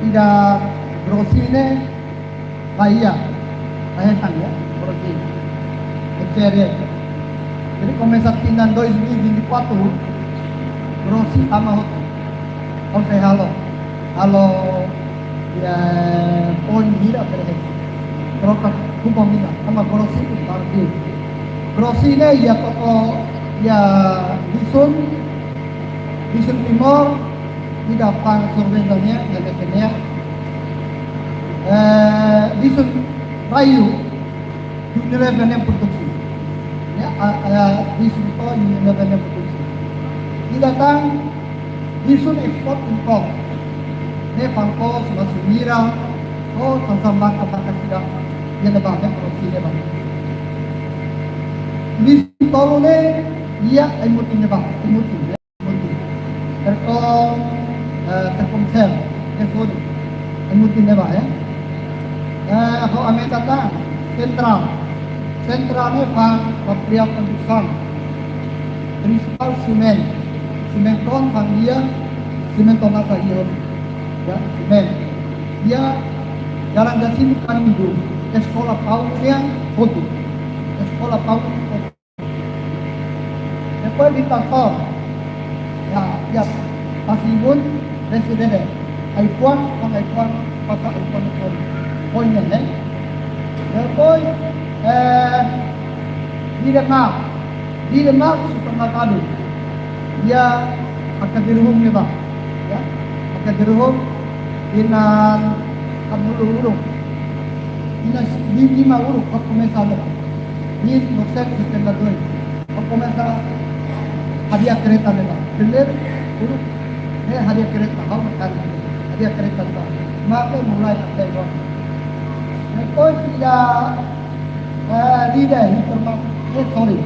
ida grosi ne'e, Bahia, Bahia kan ya, grosi. Kecil ya. Jadi komesa tinan dois mil e vinte e quatro, grosi tama hotu. Ha'u sei halo, halo, ya, poin hira berhes. Troka kupon hira, sama grosi itu tardi. Grosi ne'e iha toko, iha dusun, dusun Timor, ida fa'an sorvete nian, iha ne'e ne'e. Eh, dusun Rayu, Unilever nian produksi. Ya, a, a, dusun to'o Unilever nian produksi. Ida tan, dusun ekspor impor. Ne'e fa'an kos, masu-mira, o sasán baka-baka sira, iha ne'ebá, ne'e produksi ne'ebá. Dusun tolu ne'e, iha ai-mutin ne'ebá, ai-mutin, ya. Telkom, eh, Telkomsel, Telkom, ai-mutin ne'ebá, ya. Eh, ha'u aumenta tan, Sentrál. Sentrál ne'e fa'an materiál konstrusaun. Prinsipál simentu. Simentu fa'an iha, simentu masa iha. Ya, simentu. Ya, Jalan Jacinto Camindu. Eskola Paulus nian hotu. Eskola Paulus hotu. Depois de pastor, ya, ya, Pasiibun, residente. Ai-fuan, kan ai-fuan, pasa ai-fuan, ai-fuan. Poin ne'e, eh? Depois, eh, Didemar, Didemar supermerkadu. Ya, Akadiruhung ne'ebá. Ya, Akadiruhung, inan, kan uluk-uluk. Inan, di lima uluk, ha'u komesa ne'ebá. Di Nusek, di Tenda Doi. Ha'u komesa hadi'a kareta ne'ebá. Primeiru, uluk, ne'e hadi'a kareta, ha'u mekanik. Hadi'a kareta ne'ebá. Maka mulai até agora. Depois ida, eh, ida, informal, eh, sorry.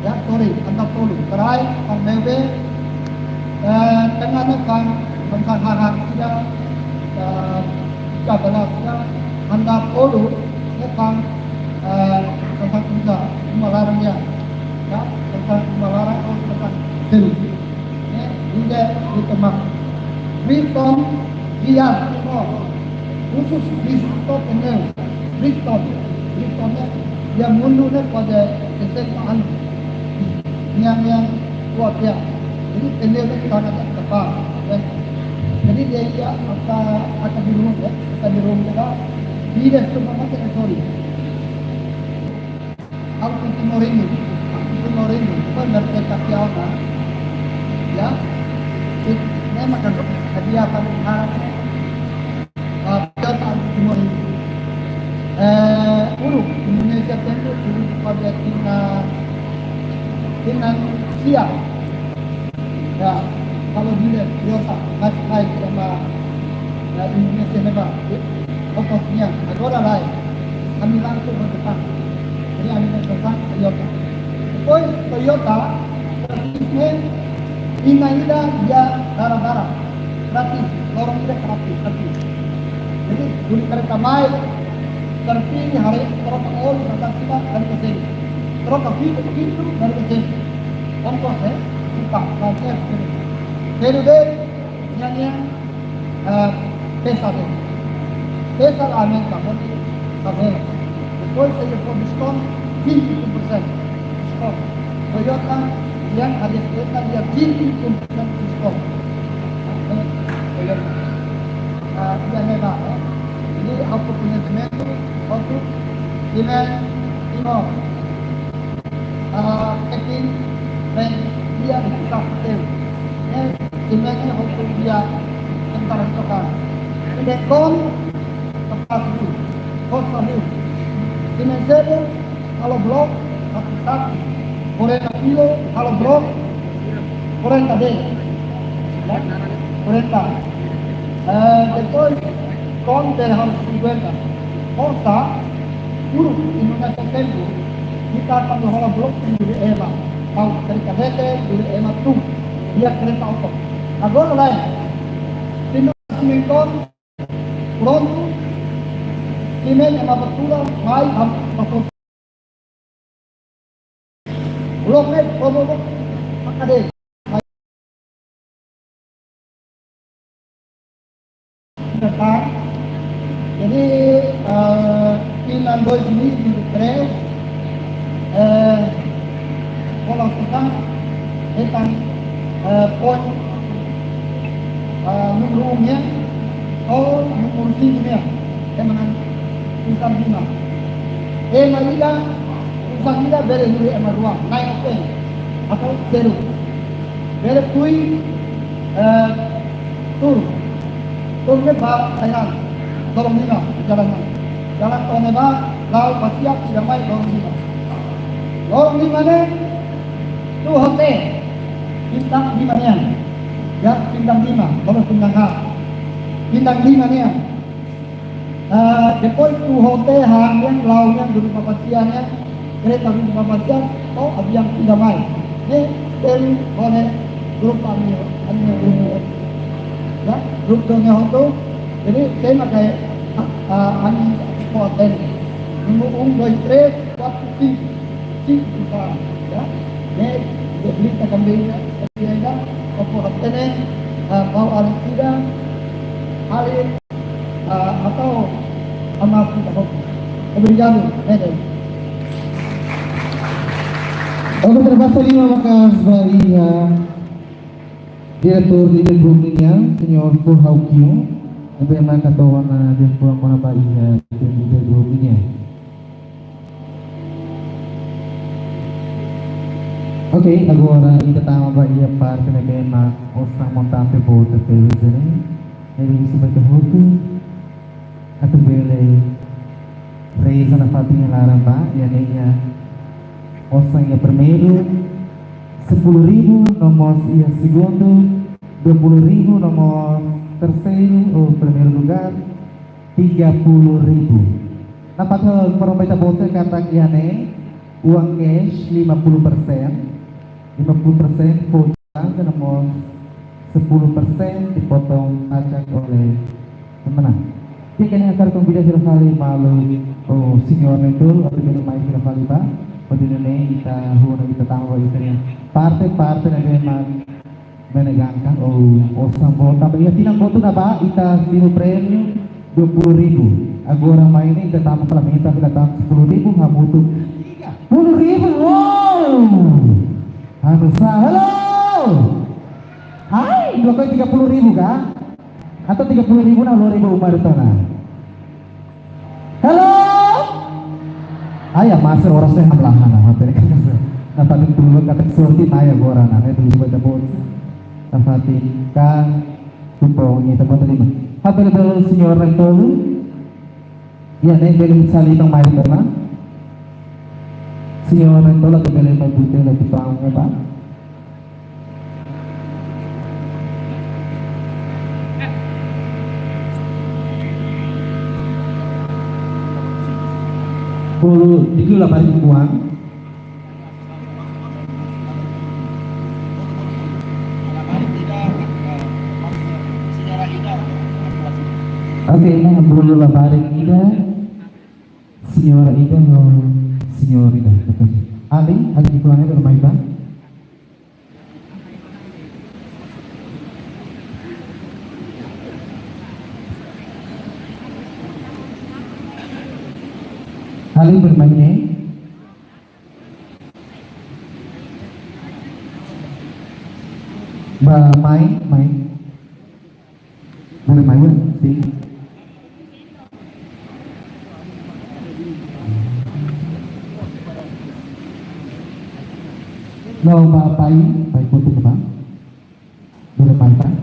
Ya, sorry, andar tolu. Terakhir, Parmebe, eh, tengah ne'e fa'an, fa'an hahak ida, eh, Cabana sira, andar tolu, ne'e fa'an, eh, sasán uza, uma laran ya. Ya, sasán uma laran, o sasán seluk. Ne'e, ida, ida mak. Bridgestone, biar, no. Khusus Bridgestone, pneu. Bridgestone. Bridgestone, ne'e, iha mundu ne'e, kuaze sessenta anos. Nian, nian, kuat ya. Jadi, pneu ne'e sangat tepat, ya. Jadi, dia iha angka, angka biru Ya, ita di rumah kita, di desa supermarket, eh, sorry. Aku Timorinho, aku Timorinho, bukan dari T K P A, kan? Ya, memang kan hadiah paling mahal. Ah, Toyota aku Timorinho. Eh, uruk Indonesia tempo sudah pada tina, tina siap. Ya, kalau dilihat Toyota masih baik sama, ya, Indonesia ne'ebá. Ongkosnya, agora lain. Ami langsung ke Jepang. Jadi ami ke Jepang, Toyota. Depois Toyota, servisnya, ina ida dia dara-dara. Gratis, loron ida gratis, gratis. Jadi, beli kereta mai, servis, hari troka óleo, serta sila, dari ke sini. Troka pintu, pintu, dari ke sini. Ongkos, eh, utang, bayar, sini. Jadi, deh, nian, nian, eh, pesa deh. Pesa la aumenta, porque, tá vendo? Depois, se ele for desconto, vinte e um por cento. Desconto. Toyota, nian, a diferença, dia vinte e um por cento desconto. Toyota. Ah, dia ne'ebá, eh. Jadi, autoconhecimento, auto, simen, timor. Ah, pekin, pen, dia di kisah hotel. Eh, simen ne'e hotu dia tentara tokan. Simen kon, tepas liu, kosa liu. Simen seluk, halo blok, satu satu. Kuarenta kilo, halo blok, kuarenta deh. Ya, kuarenta. Eh, depois, kon, bele halo cinquenta. Kosa, uruk Indonesia tempo, ita kuandu hola blok dulu ema, kau kereta lete dulu ema tu, dia kereta oto. Agora lain, simen kon, prontu, simen ema betul, mai, am, betul. Blok ne'e, blok, blok, blok, pakade. Jadi, eh, tinan dois mil e vinte e três, eh, kalau sedang, hetan, eh, poin, eh, númeru umnya, atau númeru singnya, yang mana tulisan lima. Ema ida, tulisan ida bele dulu ema rua, naik apa? Atau zero. Bele tuir, eh, tuur. Tuur ne'e ba Thailand. Loron lima, jalan ne'e. Jalan to'o ne'ebá, la'o pasiar, sira mai loron lima. Loron lima ne'e, tuur hotu. Bintang lima nian. Ya, bintang lima, bukan bintang A. Bintang lima nian. Ah, depois tuur hotu, ha'u nian, la'o nian, duduk ba pasiar nian, kereta duduk ba pasiar, to'o aviaun ida mai. Ne'e, selu, kone, grupu ami, ami, grupu. Ya, grupu ne'e hotu. Jadi, sei mak kayak, ah, ah, ami, ko aten. Númeru um, dois, três, quatro, cinco. Cinco, tá? Ya. Ne'e, de blita também, ya. Ainda, o por aten, ah, mau alin sira, alin, ah, atau amas kita hotu. Obrigadu, Eden. Oke, terima kasih, terima kasih, Bahia. Diretór Detail Group nian, Señór Furhauquinho, ne'ebé mak hato'o ona di'ak liu ona ba iha Detail Group nian. Oke, agora ita tama ba iha parte ne'ebé mak osan montante boot tebes ne'e. Ne'ebé husu ba ita hotu, atu bele reza nafatin iha laran ba, iha ne'e iha osan iha primeiru, sepuluh ribu, no mós iha segundu, dua puluh ribu, no mós terseiru, ou primeiru lugár, tiga puluh ribu. Nafatin, para ita-boot katak iha ne'e, uang cash lima puluh persen, lima puluh persen fó, no mós sepuluh persen dipotong pajak oleh pemenang. Oke, hakarak konvida sira fali malu, oh, señór Netul, atu bele mai sira fali ba, hodi nune'e ita huna ita tama ba ita-nia parte, parte ne'ebé mak menegangkan, oh, osan boot tanba iha tinan kotuk ne'ebá ita simu prémiu dua puluh ribu. Agora mai ne'e ita tama fali, ita fila tama sepuluh ribu, hamutuk tiga puluh ribu. Wow! Halo, sa-, halo! Hai, dua kali tiga puluh ribu kah? Atau tiga puluh ribu na lori ba uma retorna. Halo? Ai, ya, masuk orang saya hamlahan, nah, apa ini kan? Nah, tapi dulu kata sorti mai agora, nah, itu juga dapat. Nah, fatin ka, tumpong, ini tempat lima. Apa itu, señor Rentolu? Iha ne'e bele sali tong mai tona. Señor Rentolu atu bele mai bute la tupang ba. Bolu dikiu la bari kuang. Oke, ini bolu labarik ida, señora ida, no señor ida. Oke. Ali, Ali di kuangnya bermain bang. Ali bermain nih. Ba mai, mai. Bele mai, ya? Sin. No, ba pai, pai kutu ke bang. Bele mai, pai.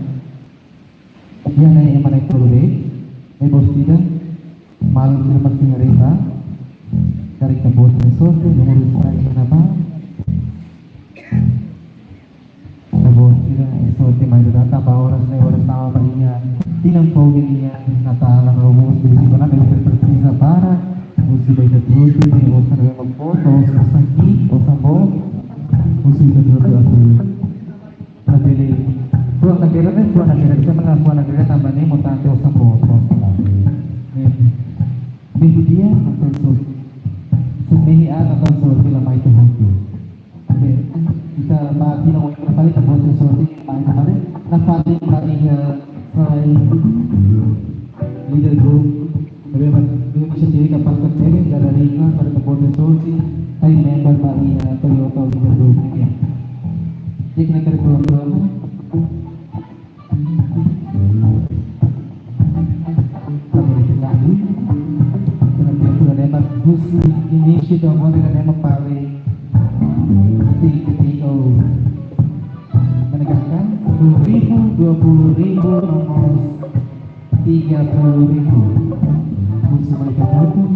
Iha ne'e ema na'in-tolu de'it, ne'e bos ida, malu sira mak sira reba, karik ita-boot nia sorte, númeru sai iha ne'ebá. Ita-boot sira nia sorte mai dadaun tanba oras ne'e oras tama ba iha tinan foun nian Natál, no mós husi kona-ba ita presiza para, husi ba ita-boot, ne'e osan ne'ebé mak boot, osan sakit, osan boot, husi ita-boot atu. Labele, fuan kadeira ne'e, fuan kadeira, bisa mana fuan kadeira tanba ne'e importante osan boot, osan boot. Ne'e, minggu dia, nonton show. Semehi a nonton show, film mai tu hotu. Oke, ita ba, ita mau kembali ke bos show, mai kembali. Nafatin ba iha, eh, selain leader group, Bebé, bebé bisa jadi kapasitas diri, nggak dari ina, pada tempat resolusi, saya member ba iha Toyota Leader Group ini ya. Cek nak ada keluar-keluar. Oke, kita lanjut. Karena dia sudah nembak, Gus, ini sudah mau dengan nembak paling penting, penting, oh. Menegakkan sepuluh ribu, dua puluh ribu, nomor tiga puluh ribu. Musuh mereka jatuh.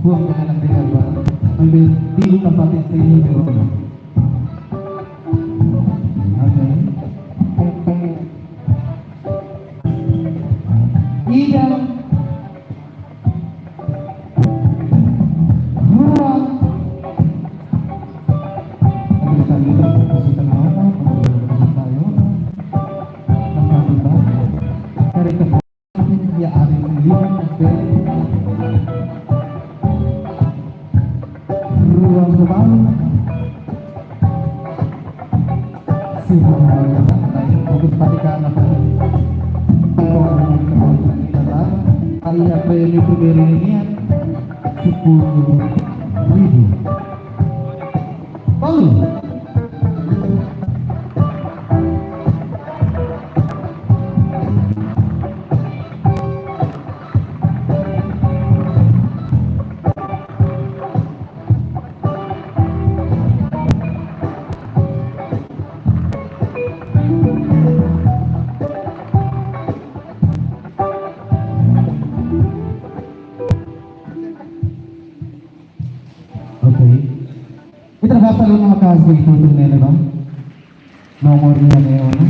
Buang ke anak dia, Pak. Ambil di tempat yang saya ini, Pak. Oke. Ida. Rua. Oke, tadi itu posisi kenapa? Kemudian saya. Nah, tiba. Dari ke ya, ada yang lima, oke. Rua kembali. Sibuk kembali, ya. Nah, ini fokus patikan apa? Kita tahu, hari apa ini, ini sepuluh ribu. Paulo. Oke. Ita basa lima maka'as ba ita hotu ne'e, bang. Nomor nia ne'e ona.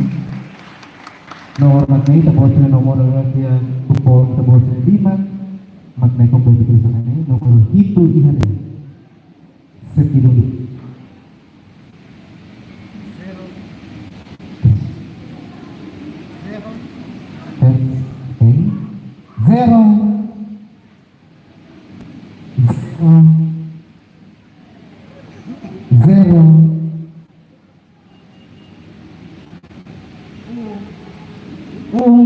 Nomor mak ne'e, ita-boot nia nomor nia, kupon ita-boot nia lima. Mak ne'e, komplit itu sana ne'e, nomor hitu iha ne'e. Sekidu. Tes, oke. Zero. Zero. Zero. Um.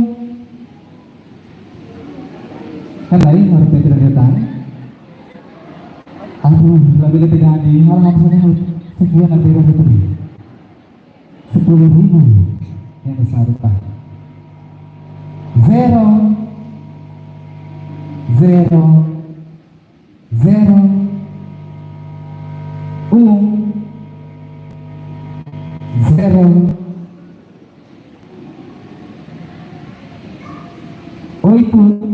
Kan lain harus kita datang. Aduh, lebih lebih dari hal-hal sekian lebih dari itu. Sepuluh ribu yang besar, Pak. zero, zero, um, zero, oito,